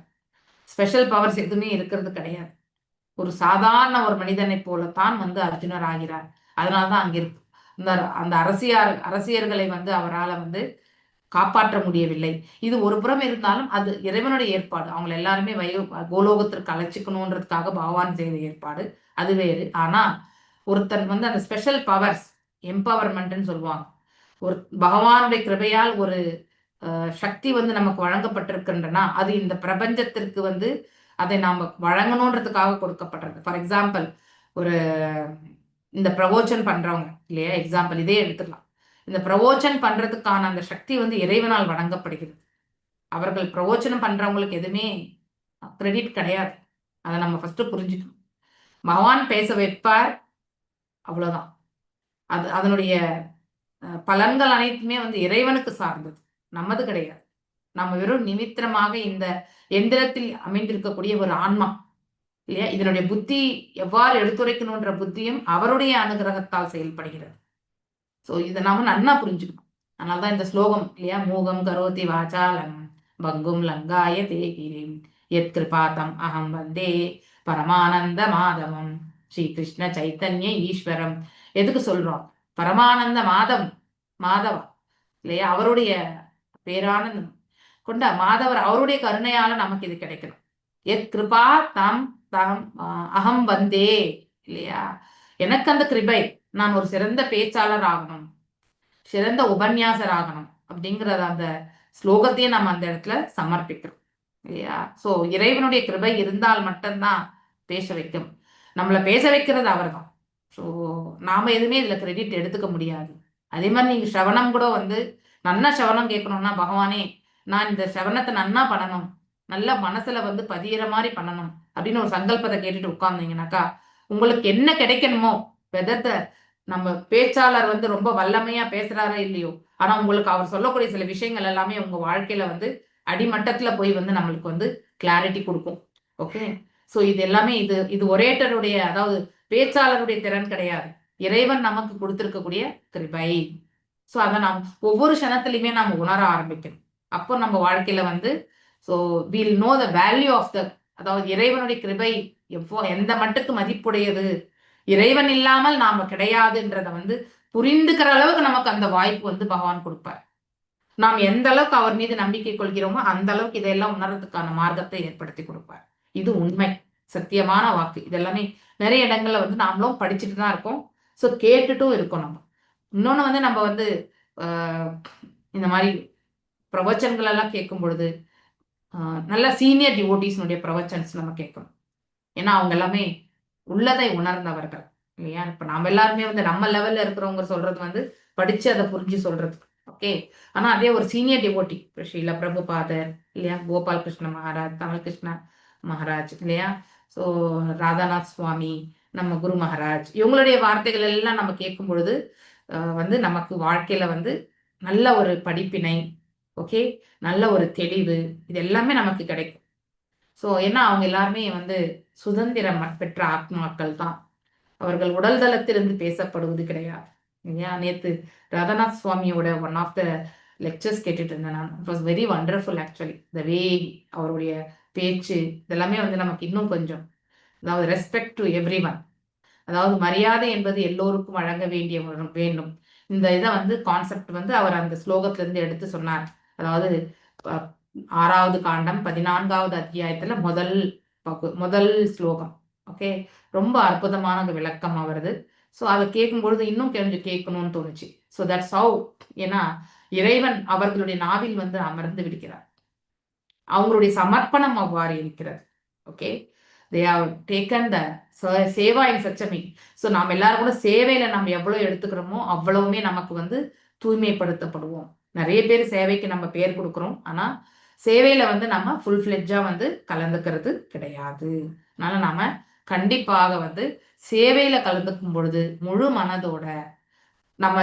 ஸ்பெஷல் பவர்ஸ் எதுவுமே இருக்கிறது கிடையாது. ஒரு சாதாரண ஒரு மனிதனை போலத்தான் வந்து அர்ஜுனர் ஆகிறார். அதனால்தான் அங்க இருக்கு அந்த அந்த அரசியர்களை வந்து அவரால் வந்து காப்பாற்ற முடியவில்லை. இது ஒரு புறம் இருந்தாலும் அது இறைவனுடைய ஏற்பாடு. அவங்களை எல்லாருமே கோலோகத்திற்கு அழைச்சிக்கணுன்றதுக்காக பகவான் செய்த ஏற்பாடு, அது வேறு. ஆனா ஒருத்தன் வந்து அந்த ஸ்பெஷல் பவர்ஸ், எம்பவர்மெண்ட்னு சொல்லுவாங்க, ஒரு பகவானுடைய கிருபையால் ஒரு சக்தி வந்து நமக்கு வழங்கப்பட்டிருக்கின்றனா அது இந்த பிரபஞ்சத்திற்கு வந்து அதை நாம வழங்கணுன்றதுக்காக கொடுக்கப்பட்டிருக்கு. ஃபார் எக்ஸாம்பிள், ஒரு இந்த பிரவோச்சன் பண்றவங்க இல்லையா, எக்ஸாம்பிள் இதே எடுத்துக்கலாம். இந்த பிரவோச்சன் பண்றதுக்கான அந்த சக்தி வந்து இறைவனால் வழங்கப்படுகிறது. அவர்கள் பிரவோச்சனம் பண்றவங்களுக்கு எதுவுமே கிரெடிட் கிடையாது. அதை நம்ம ஃபர்ஸ்ட் புரிஞ்சுக்கணும். பகவான் பேச வைப்பார், அவ்வளவுதான். அது அதனுடைய பலன்கள் அனைத்துமே வந்து இறைவனுக்கு சார்ந்தது, நமது கிடையாது. நம்ம வெறும் நிமித்தமாக இந்த எந்திரத்தில் அமைந்திருக்கக்கூடிய ஒரு ஆன்மா இல்லையா? இதனுடைய புத்தி எவ்வாறு எடுத்துரைக்கணுன்ற புத்தியும் அவருடைய அனுகிரகத்தால் செயல்படுகிறது. ஸோ இதை நாம நன்னா புரிஞ்சுக்கணும். அதனால்தான் இந்த ஸ்லோகம் இல்லையா, மூகம் கரோதி வாசாலம் பங்கும் லங்காயதே கிரிம் யத் கிருபாதம் அகம் வந்தே பரமானந்த மாதவம் ஸ்ரீ கிருஷ்ண சைத்தன்ய ஈஸ்வரம். எதுக்கு சொல்றோம்? பரமானந்த மாதம், மாதவா இல்லையா? அவருடைய பேரானந்தம் கொண்ட மாதவர், அவருடைய கருணையால நமக்கு இது கிடைக்கணும். எத் கிருபா தாம் தாம் அகம் வந்தே இல்லையா? எனக்கு அந்த கிருபை, நான் ஒரு சிறந்த பேச்சாளர் ஆகணும், சிறந்த உபன்யாசர் ஆகணும் அப்படிங்கிறத அந்த ஸ்லோகத்தையே நம்ம அந்த இடத்துல சமர்ப்பிக்கிறோம் இல்லையா? சோ இறைவனுடைய கிருபை இருந்தால் மட்டும்தான் பேச வைக்கும். நம்மளை பேச வைக்கிறது அவர்தான். ஸோ நாம எதுவுமே இதுல கிரெடிட் எடுத்துக்க முடியாது. அதே மாதிரி நீங்க ஸ்ரவணம் கூட வந்து நன்னா ஸ்ரவணம் கேட்கணும்னா, பகவானே நான் இந்த ஸ்ரவணத்தை நன்னா பண்ணணும், நல்ல மனசுல வந்து பதியிற மாதிரி பண்ணணும் அப்படின்னு ஒரு சங்கல்பத்தை கேட்டுட்டு உட்கார்ந்தீங்கன்னாக்கா உங்களுக்கு என்ன கிடைக்கணுமோ, வெதத்தை நம்ம பேச்சாளர் வந்து ரொம்ப வல்லமையா பேசுறாரோ இல்லையோ, ஆனா உங்களுக்கு அவர் சொல்லக்கூடிய சில விஷயங்கள் எல்லாமே உங்க வாழ்க்கையில வந்து அடிமட்டத்துல போய் வந்து நம்மளுக்கு வந்து கிளாரிட்டி கொடுக்கும். ஓகே, ஸோ இது எல்லாமே இது இது ஒரேட்டருடைய, அதாவது பேச்சாளருடைய திறன் கிடையாது, இறைவன் நமக்கு கொடுத்திருக்கக்கூடிய கிருபை. ஸோ அதை நாம் ஒவ்வொரு க்ஷணத்திலையுமே நாம் உணர ஆரம்பிக்கணும். அப்போ நம்ம வாழ்க்கையில வந்து so we'll know the value of the, அதாவது இறைவனுடைய கிருபை எந்த மட்டுக்கு மதிப்புடையது, இறைவன் இல்லாமல் நாம கிடையாதுன்றதை வந்து புரிந்துக்கிற அளவுக்கு நமக்கு அந்த வாய்ப்பு வந்து பகவான் கொடுப்பார். நாம் எந்த அளவுக்கு அவர் மீது நம்பிக்கை கொள்கிறோமோ அந்த அளவுக்கு இதையெல்லாம் உணர்றதுக்கான மார்க்கத்தை ஏற்படுத்தி கொடுப்பார். இது உண்மை, சத்தியமான வாக்கு. இதெல்லாமே நிறைய இடங்கள்ல வந்து நாமளும் படிச்சுட்டு தான் இருக்கோம். ஸோ கேட்டுட்டும் இருக்கோம் நம்ம. இன்னொன்று வந்து நம்ம வந்து இந்த மாதிரி பிரவச்சனங்கள் எல்லாம் கேட்கும் பொழுது நல்ல சீனியர் டிவோட்டீஸ்னுடைய பிரவச்சன்ஸ் நம்ம கேட்கணும். ஏன்னா அவங்க எல்லாமே உள்ளதை உணர்ந்தவர்கள் இல்லையா? இப்ப நாம எல்லாருமே வந்து நம்ம லெவல்ல இருக்கிறவங்க சொல்றது வந்து படிச்சு அதை புரிஞ்சு சொல்றது ஓகே. ஆனா அதே ஒரு சீனியர் டிவோட்டி, ஸ்ரீல பிரபுபாதர் இல்லையா, கோபால் கிருஷ்ண மகாராஜ், தமிழ் கிருஷ்ண மகாராஜ் இல்லையா, ஸோ ராதாநாத் சுவாமி, நம்ம குரு மகாராஜ், இவங்களுடைய வார்த்தைகள் எல்லாம் நம்ம கேட்கும் பொழுது வந்து நமக்கு வாழ்க்கையில வந்து நல்ல ஒரு படிப்பினை, ஓகே, நல்ல ஒரு தெளிவு, இது எல்லாமே நமக்கு கிடைக்கும். ஸோ ஏன்னா அவங்க எல்லாருமே வந்து சுதந்திரம் பெற்ற ஆத்மாக்கள் தான். அவர்கள் உடல் தளத்திலிருந்து பேசப்படுவது கிடையாது இல்லையா? நேத்து ராதாநாத் சுவாமியோட ஒன் ஆஃப் the lectures கேட்டுட்டு இருந்தேன் நான். It was very wonderful actually. The way அவருடைய பேச்சு இதெல்லாமே வந்து நமக்கு இன்னும் கொஞ்சம், அதாவது ரெஸ்பெக்ட் டு எவ்ரி ஒன், அதாவது மரியாதை என்பது எல்லோருக்கும் வழங்க வேண்டிய வேண்டும். இந்த இதை வந்து கான்செப்ட் வந்து அவர் அந்த ஸ்லோகத்துல இருந்து எடுத்து சொன்னார். அதாவது 6வது காண்டம் 14வது அத்தியாயத்துல முதல் ஸ்லோகம். ஓகே, ரொம்ப அற்புதமான ஒரு விளக்கம் அவரது. ஸோ அதை கேட்கும் பொழுது இன்னும் கொஞ்சம் கேட்கணும்னு தோணுச்சு. ஸோ that's how, ஏன்னா இறைவன் அவர்களுடைய நாவில் வந்து அமர்ந்து விடுகிறார். அவங்களுடைய சமர்ப்பணம் அவ்வாறு இருக்கிறது. Okay, they have taken the seva in such a way. So நாம் எல்லாரும் கூட சேவையில நம்ம எவ்வளவு எடுத்துக்கிறோமோ அவ்வளவுமே நமக்கு வந்து தூய்மைப்படுத்தப்படுவோம். நிறைய பேர் சேவைக்கு நம்ம பேர் கொடுக்குறோம், ஆனா சேவையில வந்து நம்ம ஃபுல் ஃபிளெட்ஜா வந்து கலந்துக்கிறது கிடையாது. அதனால நாம கண்டிப்பாக வந்து சேவையில கலந்துக்கும் பொழுது முழு மனதோட நம்ம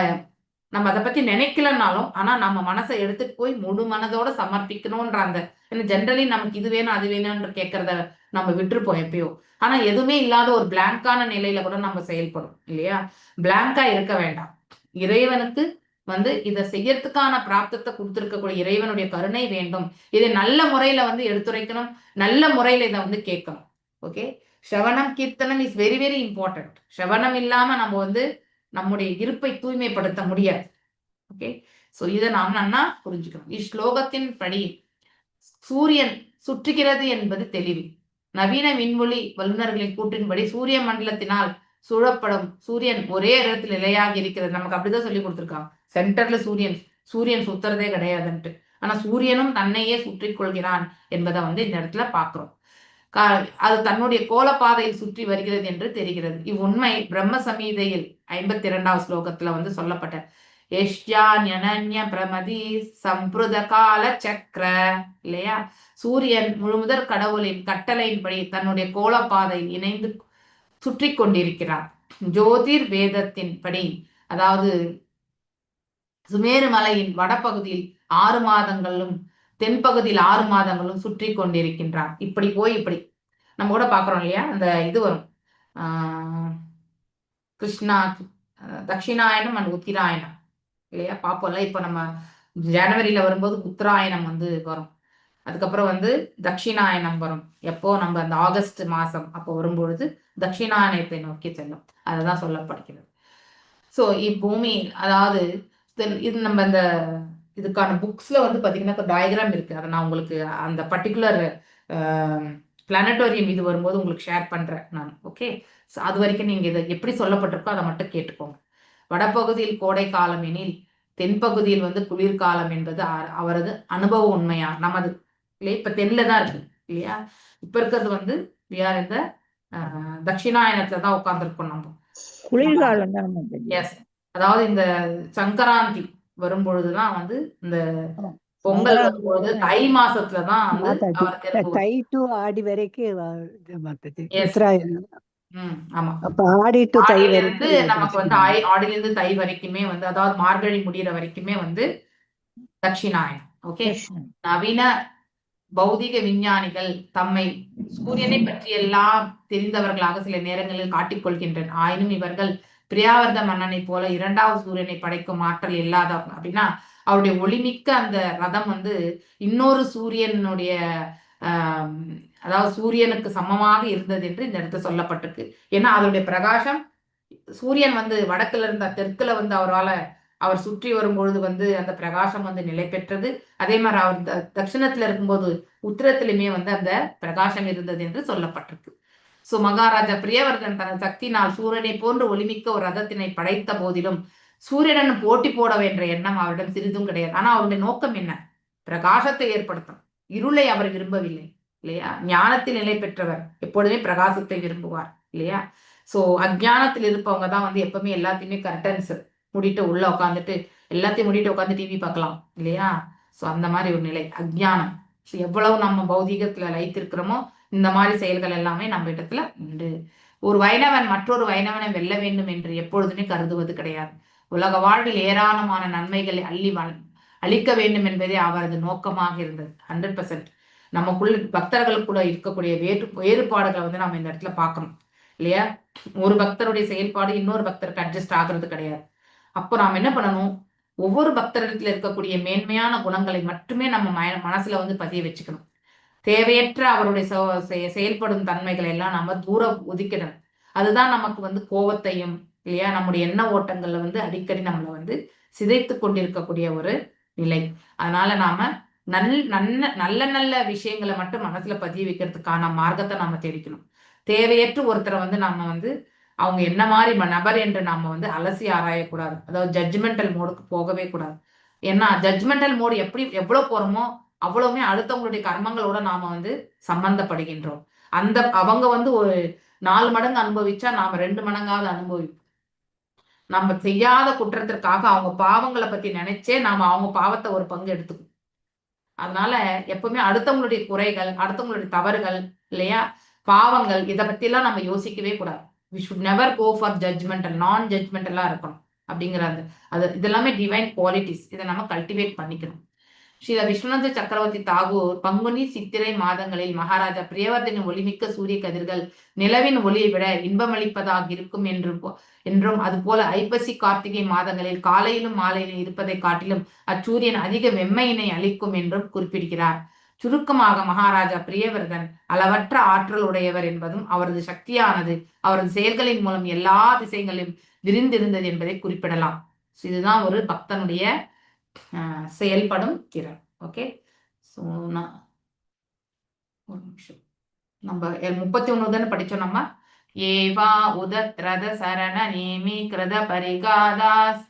நம்ம அதை பத்தி நினைக்கலனாலும், ஆனா நம்ம மனசை எடுத்துட்டு போய் முழு மனதோட சமர்ப்பிக்கணும்ன்ற அந்த, ஜென்ரலி நமக்கு இது வேணும் அது வேணும்ன்ற கேட்கறத நம்ம விட்டுருப்போம் எப்பயோ. ஆனா எதுவுமே இல்லாத ஒரு பிளாங்கான நிலையில கூட நம்ம செயல்படும் இல்லையா? பிளாங்கா இருக்க வேண்டாம். இறைவனுக்கு வந்து இதை செய்யறதுக்கான பிராப்தத்தை கொடுத்திருக்கக்கூடிய இறைவனுடைய கருணை வேண்டும். இதை நல்ல முறையில வந்து எடுத்துரைக்கணும், நல்ல முறையில இதை வந்து கேட்கணும். ஓகே, ஸ்ரவணம் கீர்த்தனம் is very very important. ஸ்ரவணம் இல்லாம நம்ம வந்து நம்முடைய இருப்பை தூய்மைப்படுத்த முடியாது. ஓகே, சோ இதை நாம் நன்னா புரிஞ்சுக்கணும். இஸ்லோகத்தின் படி சூரியன் சுற்றுகிறது என்பது தெளிவு. நவீன விண்வெளி வல்லுநர்களின் கூற்றின்படி சூரிய மண்டலத்தினால் சூழப்படும் சூரியன் ஒரே இடத்தில் நிலையாக இருக்கிறது. நமக்கு அப்படிதான் சொல்லி கொடுத்துருக்காங்க. சென்டர்ல சூரியன், சூரியன் சுத்துறதே கிடையாதுன்ட்டு. ஆனா சூரியனும் தன்னையே சுற்றி கொள்கிறான் என்பதை வந்து இந்த இடத்துல பாக்குறோம். அது தன்னுடைய கோலப்பாதையில் சுற்றி வருகிறது என்று தெரிகிறது. இவ்வுண்மை பிரம்ம சமீதையில் 52வது ஸ்லோகத்துல வந்து சொல்லப்பட்ட ஏஷ்யான்யனன்ய பிரமதி சம்பிருத கால சக்கர இல்லையா? சூரியன் முழுமுதற் கடவுளின் கட்டளையின்படி தன்னுடைய கோலப்பாதையில் இணைந்து சுற்றி கொண்டிருக்கிறார். ஜோதிர் வேதத்தின் படி, அதாவது சுமேரு மலையின் வடபகுதியில் 6 மாதங்களும் தென்பகுதியில் 6 மாதங்களும் சுற்றி கொண்டிருக்கின்றார். இப்படி போய் இப்படி நம்ம கூட பாக்குறோம் இல்லையா? அந்த இது வரும், கிருஷ்ணா தட்சிணாயனம் அண்ட் உத்திராயணம் இல்லையா? பார்ப்போம்ல. இப்ப நம்ம ஜனவரியில வரும்போது உத்தராயணம் வந்து வரும், அதுக்கப்புறம் வந்து தட்சிணாயனம் வரும். எப்போ நம்ம அந்த ஆகஸ்ட் மாசம் அப்போ வரும்பொழுது தட்சிணாயனத்தை நோக்கி செல்லும். அதுதான் சொல்லப்படுகிறது. ஸோ இப்பூமி, அதாவது இது நம்ம இந்த இதுக்கான புக்ஸ்ல வந்து பாத்தீங்கன்னா டயக்ராம் இருக்கு. அதை நான் உங்களுக்கு அந்த பர்டிகுலர் பிளானட்டோரியம் இது வரும்போது உங்களுக்கு ஷேர் பண்றேன் நான். ஓகே, ஸோ அது வரைக்கும் நீங்க இதை எப்படி சொல்லப்பட்டிருக்கோ அதை மட்டும் கேட்டுக்கோங்க. வடபகுதியில் கோடை காலம் எனில் தென்பகுதியில் வந்து குளிர்காலம் என்பது அவரது அனுபவ உண்மையா நமது இல்லையா? இப்ப தென்ல தான் இருக்கு இல்லையா? இப்ப இருக்கிறது வந்து we are இந்த தட்சிணாயனத்துல தான் உட்கார்ந்துருக்கோம் நம்ம. குளிர்காலம் தான் மாதாஜி. எஸ், அதாவது இந்த சங்கராந்தி வரும்பொழுதுதான் வந்து இந்த பொங்கல் வரும்பொழுது தை மாசத்துலதான் வந்து மாதாஜி அவர் திரும்ப தை டு ஆடி வரைக்கும் இது மாதாஜி எஸ் உத்தராயணம். ஆமா, அப்ப ஆடி டு தை ஆடியில இருந்து வரைக்கும் நமக்கு வந்து ஆடியில இருந்து தை வரைக்குமே வந்து, அதாவது மார்கழி முடியிற வரைக்குமே வந்து தட்சிணாயனம். ஓகே, நவீன பௌதிக விஞ்ஞானிகள் தம்மை சூரியனை பற்றி எல்லாம் தெரிந்தவர்களாக சில நேரங்களில் காட்டிக்கொள்கின்றனர். ஆயினும் இவர்கள் பிரியாவர்த மன்னனை போல இரண்டாவது சூரியனை படைக்கும் ஆற்றல் இல்லாதவங்க. அப்படின்னா அவருடைய ஒளிமிக்க அந்த ரதம் வந்து இன்னொரு சூரியனுடைய அதாவது சூரியனுக்கு சமமாக இருந்தது என்று இந்த இடத்துல சொல்லப்பட்டிருக்கு. ஏன்னா அதனுடைய பிரகாசம் சூரியன் வந்து வடக்குல இருந்த தெற்குல வந்து அவரால் அவர் சுற்றி வரும்பொழுது வந்து அந்த பிரகாசம் வந்து நிலை பெற்றது. அதே மாதிரி அவர் தட்சிணத்துல இருக்கும்போது உத்தரத்திலுமே வந்து அந்த பிரகாசம் இருந்தது என்று சொல்லப்பட்டிருக்கு. சோ மகாராஜா பிரியவர்தன் தனது சக்தியினால் சூரியனை போன்று ஒளிமிக்க ஒரு ரதத்தினை படைத்த போதிலும் சூரியனுடன் போட்டி போட என்ற எண்ணம் அவரிடம் சிறிதும் கிடையாது. ஆனா அவருடைய நோக்கம் என்ன? பிரகாசத்தை ஏற்படுத்தும். இருளை அவர் விரும்பவில்லை இல்லையா? ஞானத்தில் நிலை பெற்றவர் எப்பொழுதுமே பிரகாசத்தை விரும்புவார் இல்லையா? சோ அஜ்ஞானத்தில் இருப்பவங்க தான் வந்து எப்பவுமே எல்லாத்தையுமே கர்டன்ஸ் மூடிட்டு உள்ள உட்காந்துட்டு எல்லாத்தையும் மூடிட்டு உட்காந்து டிவி பார்க்கலாம் இல்லையா? சோ அந்த மாதிரி ஒரு நிலை அஜ்ஞானம். ஸோ எவ்வளவு நம்ம பௌதீகத்துல லைத்திருக்கிறோமோ இந்த மாதிரி செயல்கள் எல்லாமே நம்ம இடத்துல உண்டு. ஒரு வைணவன் மற்றொரு வைணவனை வெல்ல வேண்டும் என்று எப்பொழுதுமே கருதுவது கிடையாது. உலக வாழ்வில் ஏராளமான நன்மைகளை அள்ளி அளிக்க வேண்டும் என்பதே அவரது நோக்கமாக இருந்தது. 100% நமக்குள்ள பக்தர்களுக்குள்ள இருக்கக்கூடிய வேறுபாடுகளை வந்து நம்ம இந்த இடத்துல பார்க்கணும் இல்லையா? ஒரு பக்தருடைய செயல்பாடு இன்னொரு பக்தருக்கு அட்ஜஸ்ட் ஆகுறது கிடையாது. அப்போ நாம் என்ன பண்ணணும்? ஒவ்வொரு பக்தரிடத்துல இருக்கக்கூடிய மேன்மையான குணங்களை மட்டுமே நம்ம மனசுல வந்து பதிய வச்சுக்கணும். தேவையற்ற அவருடைய செயல்படும் தன்மைகளை எல்லாம் நம்ம தூர ஒதுக்கிடணும். அதுதான் நமக்கு வந்து கோபத்தையும் இல்லையா, நம்முடைய எண்ண ஓட்டங்கள்ல வந்து அடிக்கடி நம்மளை வந்து சிதைத்து கொண்டிருக்கக்கூடிய ஒரு நிலை. அதனால நாம நல்ல நல்ல நல்ல விஷயங்களை மட்டும் மனசுல பதிய வைக்கிறதுக்கான மார்க்கத்தை நாம தேடிக்கணும். தேவையற்ற ஒருத்தரை வந்து நாம வந்து அவங்க என்ன மாதிரி நபர் என்று நாம வந்து அலசி ஆராயக்கூடாது. அதாவது ஜட்ஜ்மெண்டல் மோடுக்கு போகவே கூடாது. ஏன்னா ஜட்ஜ்மெண்டல் மோடு எப்படி எவ்வளவு போறோமோ அவ்வளவுமே அடுத்தவங்களுடைய கர்மங்களோட நாம வந்து சம்பந்தப்படுகின்றோம். அந்த அவங்க வந்து ஒரு 4 மடங்கு அனுபவிச்சா நாம 2 மடங்காவது அனுபவிப்போம். நம்ம செய்யாத குற்றத்திற்காக அவங்க பாவங்களை பத்தி நினைச்சே நாம அவங்க பாவத்தை ஒரு பங்கு எடுத்துக்கணும். அதனால எப்பவுமே அடுத்தவங்களுடைய குறைகள், அடுத்தவங்களுடைய தவறுகள் இல்லையா, பாவங்கள், இதை பத்தி எல்லாம் நம்ம யோசிக்கவே கூடாது. We should never go for judgmental, நான் ஜட்மெண்டலா இருக்கணும் அப்படிங்கிற அந்த அது இதெல்லாமே டிவைன் குவாலிட்டிஸ். இதை நம்ம கல்டிவேட் பண்ணிக்கணும். ஸ்ரீ விஸ்வநாத சக்கரவர்த்தி தாகூர் பங்குனி சித்திரை மாதங்களில் மகாராஜா பிரியவர்தனின் ஒளிமிக்க சூரிய கதிர்கள் நிலவின் ஒளியை விட இன்பமளிப்பதாக இருக்கும் என்றும் அதுபோல ஐப்பசி கார்த்திகை மாதங்களில் காலையிலும் மாலையிலும் இருப்பதை காட்டிலும் அச்சூரியன் அதிக வெம்மையினை அளிக்கும் என்றும் குறிப்பிடுகிறார். சுருக்கமாக மகாராஜா பிரியவர்தன் அளவற்ற ஆற்றல் உடையவர் என்பதும் அவரது சக்தியானது அவரது செயல்களின் மூலம் எல்லா திசைகளிலும் விரிந்திருந்தது என்பதை குறிப்பிடலாம். இதுதான் ஒரு பக்தனுடைய செயல்படும் திறன். ஓகே, ஸோ நான் ஒரு நிமிஷம், நம்ம 31 தானே படிச்சோம் நம்ம. ஏவா உதத்ரத சரண நேமி கிருத பரிகாதாஸ்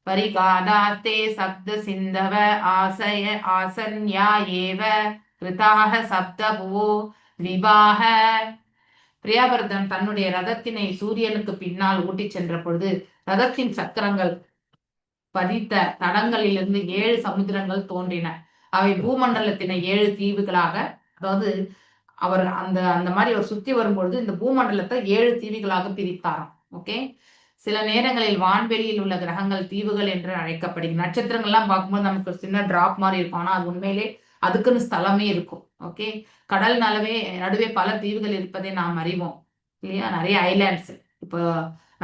பரிகாதாஸ்தே சப்த சிந்தவ ஆசய ஆசன்யா ஏவ கிருதாக சப்த புவோ விவாக. பிரியாவர்தன் தன்னுடைய ரதத்தினை சூரியனுக்கு பின்னால் ஊட்டிச் சென்ற பொழுது ரதத்தின் சக்கரங்கள் பதித்த தடங்களிலிருந்து 7 சமுத்திரங்கள் தோன்றின. அவை பூமண்டலத்தினை 7 தீவுகளாக, அதாவது அவர் அந்த அந்த மாதிரி அவர் சுத்தி வரும்பொழுது இந்த பூமண்டலத்தை 7 தீவுகளாக பிரித்தாராம். ஓகே, சில நேரங்களில் வான்வெளியில் உள்ள கிரகங்கள் தீவுகள் என்று அழைக்கப்படுகிறது. நட்சத்திரங்கள்லாம் பார்க்கும்போது நமக்கு ஒரு சின்ன டிராப் மாதிரி இருக்கும், ஆனா அது உண்மையிலே அதுக்குன்னு ஸ்தலமே இருக்கும். ஓகே, கடல் நடுவே பல தீவுகள் இருப்பதை நாம் அறிவோம் இல்லையா? நிறைய ஐலாண்ட்ஸ். இப்போ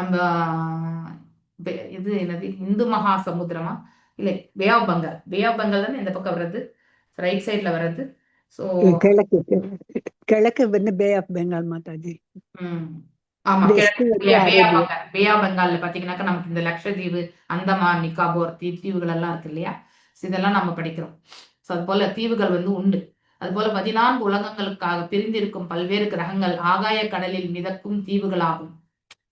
நம்ம இது என்னது, இந்து மகா சமுத்திரமா இல்லை, Bay of Bengal. Bay of Bengal தானே இந்த பக்கம் வர்றது, ரைட் சைட்ல வர்றது. ஸோ கிழக்கு கிழக்கு வந்து பே ஆஃப் பெங்கால் மாதாஜி. ஆமா, வெஸ்ட் கிழக்கு வந்து இல்லையா, bay of Arabia. Bengal. Bay of பெங்கால்ல பாத்தீங்கன்னாக்கா நமக்கு இந்த லக்ஷதீவு, அந்தமான் நிக்காபோர் தீவுகள் எல்லாம் இருக்கு இல்லையா? இதெல்லாம் நம்ம படிக்கிறோம். ஸோ அது போல தீவுகள் வந்து உண்டு. அதுபோல 14 உலகங்களுக்காக பிரிந்திருக்கும் பல்வேறு கிரகங்கள் ஆகாய கடலில் மிதக்கும் தீவுகளாகும்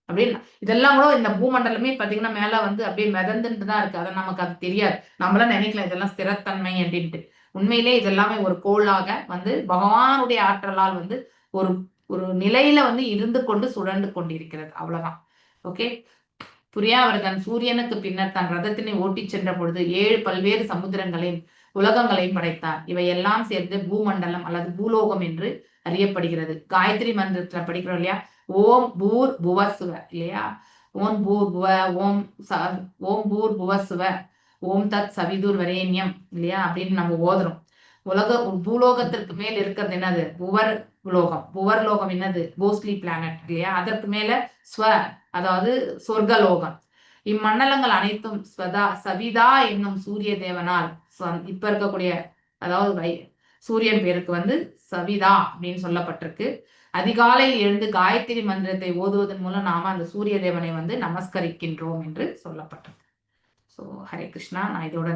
அப்படின்னு. இதெல்லாம் கூட இந்த பூமண்டலமே பாத்தீங்கன்னா மேல வந்து அப்படியே மிதந்துட்டு தான் இருக்கு. அதை நமக்கு அது தெரியாது. நம்மளாம் நினைக்கலாம் இதெல்லாம் ஸ்திரத்தன்மை அப்படின்ட்டு. உண்மையிலே இதெல்லாமே ஒரு கோளாக வந்து பகவானுடைய ஆற்றலால் வந்து ஒரு ஒரு நிலையில வந்து இருந்து கொண்டு சுழண்டு கொண்டிருக்கிறது, அவ்வளவுதான். ஓகே, புரியாவர்தன் சூரியனுக்கு பின்னர் தன் ரதத்தினை ஓட்டிச் சென்ற பொழுது 7 பல்வேறு சமுத்திரங்களையும் உலகங்களையும் படைத்தார். இவையெல்லாம் சேர்ந்து பூமண்டலம் அல்லது பூலோகம் என்று அறியப்படுகிறது. காயத்ரி மந்திரத்துல படிக்கிறோம் இல்லையா, ஓம் பூர் புவசுவ இல்லையா, ஓம் பூர் புவ, ஓம் ஓம் பூர் புவசுவ, ஓம் தத் சவிதுர் வரேண்யம் இல்லையா அப்படின்னு நம்ம ஓதுறோம். உலக பூலோகத்திற்கு மேல் இருக்கிறது என்னது? புவர் லோகம். புவர் லோகம் என்னது? கோஸ்ட்லி பிளானட் இல்லையா? அதற்கு மேல ஸ்வ, அதாவது சொர்க்கலோகம். இம்மண்டலங்கள் அனைத்தும் ஸ்வதா சவிதா என்னும் சூரிய தேவனால், இப்ப இருக்கக்கூடிய அதாவது சூரியன் பேருக்கு வந்து சவிதா அப்படின்னு சொல்லப்பட்டிருக்கு. அதிகாலையில் எழுந்து காயத்ரி மந்திரத்தை ஓதுவதன் மூலம் நாம அந்த சூரிய தேவனை வந்து நமஸ்கரிக்கின்றோம் என்று சொல்லப்பட்டிருக்கு. ஸோ ஹரே கிருஷ்ணா. நான் இதோட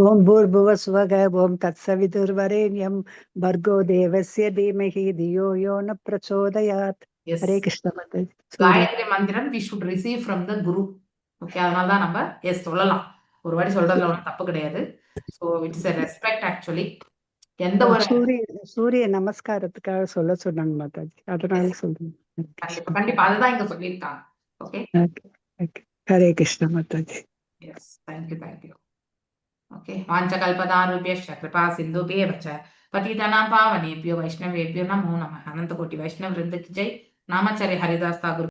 ஓம் பூர்புவ சுவக ஓம் தத்சவிதுர்வரேண்யம் பர்கோ தேவஸ்ய தீமஹி தியோ யோ ந பிரச்சோதயாத். ஹரே கிருஷ்ண. காயத்ரி மந்திரம் we should receive from the guru. Okay, அதனால தான் நம்ம எஸ் சொல்லலாம். ஒரு வாட்டி சொல்றதுல ஒன்றும் தப்பு கிடையாது. So it's a respect actually. எந்த ஒரு சூரிய நமஸ்காரத்துக்காக சொல்ல சொன்னாங்க மாதாஜி, அதனால சொல்றேன். கண்டிப்பா கண்டிப்பா, அதுதான் இங்க சொல்லியிருக்காங்க. Okay okay, Hare Krishna mataji. Yes, thank you, thank you. Okay, வாஞ்சகல்பதாருபியश्च கிருபா சிந்துபேவ ச பதிதானாம் பாவனேபியோ வைஷ்ணவேபியோ நமோ நமः. அனந்தகோட்டி வைஷ்ணவ விருந்துக்கு ஜெய். நாமாச்சாரிய ஹரிதாஸ் தாகூர்.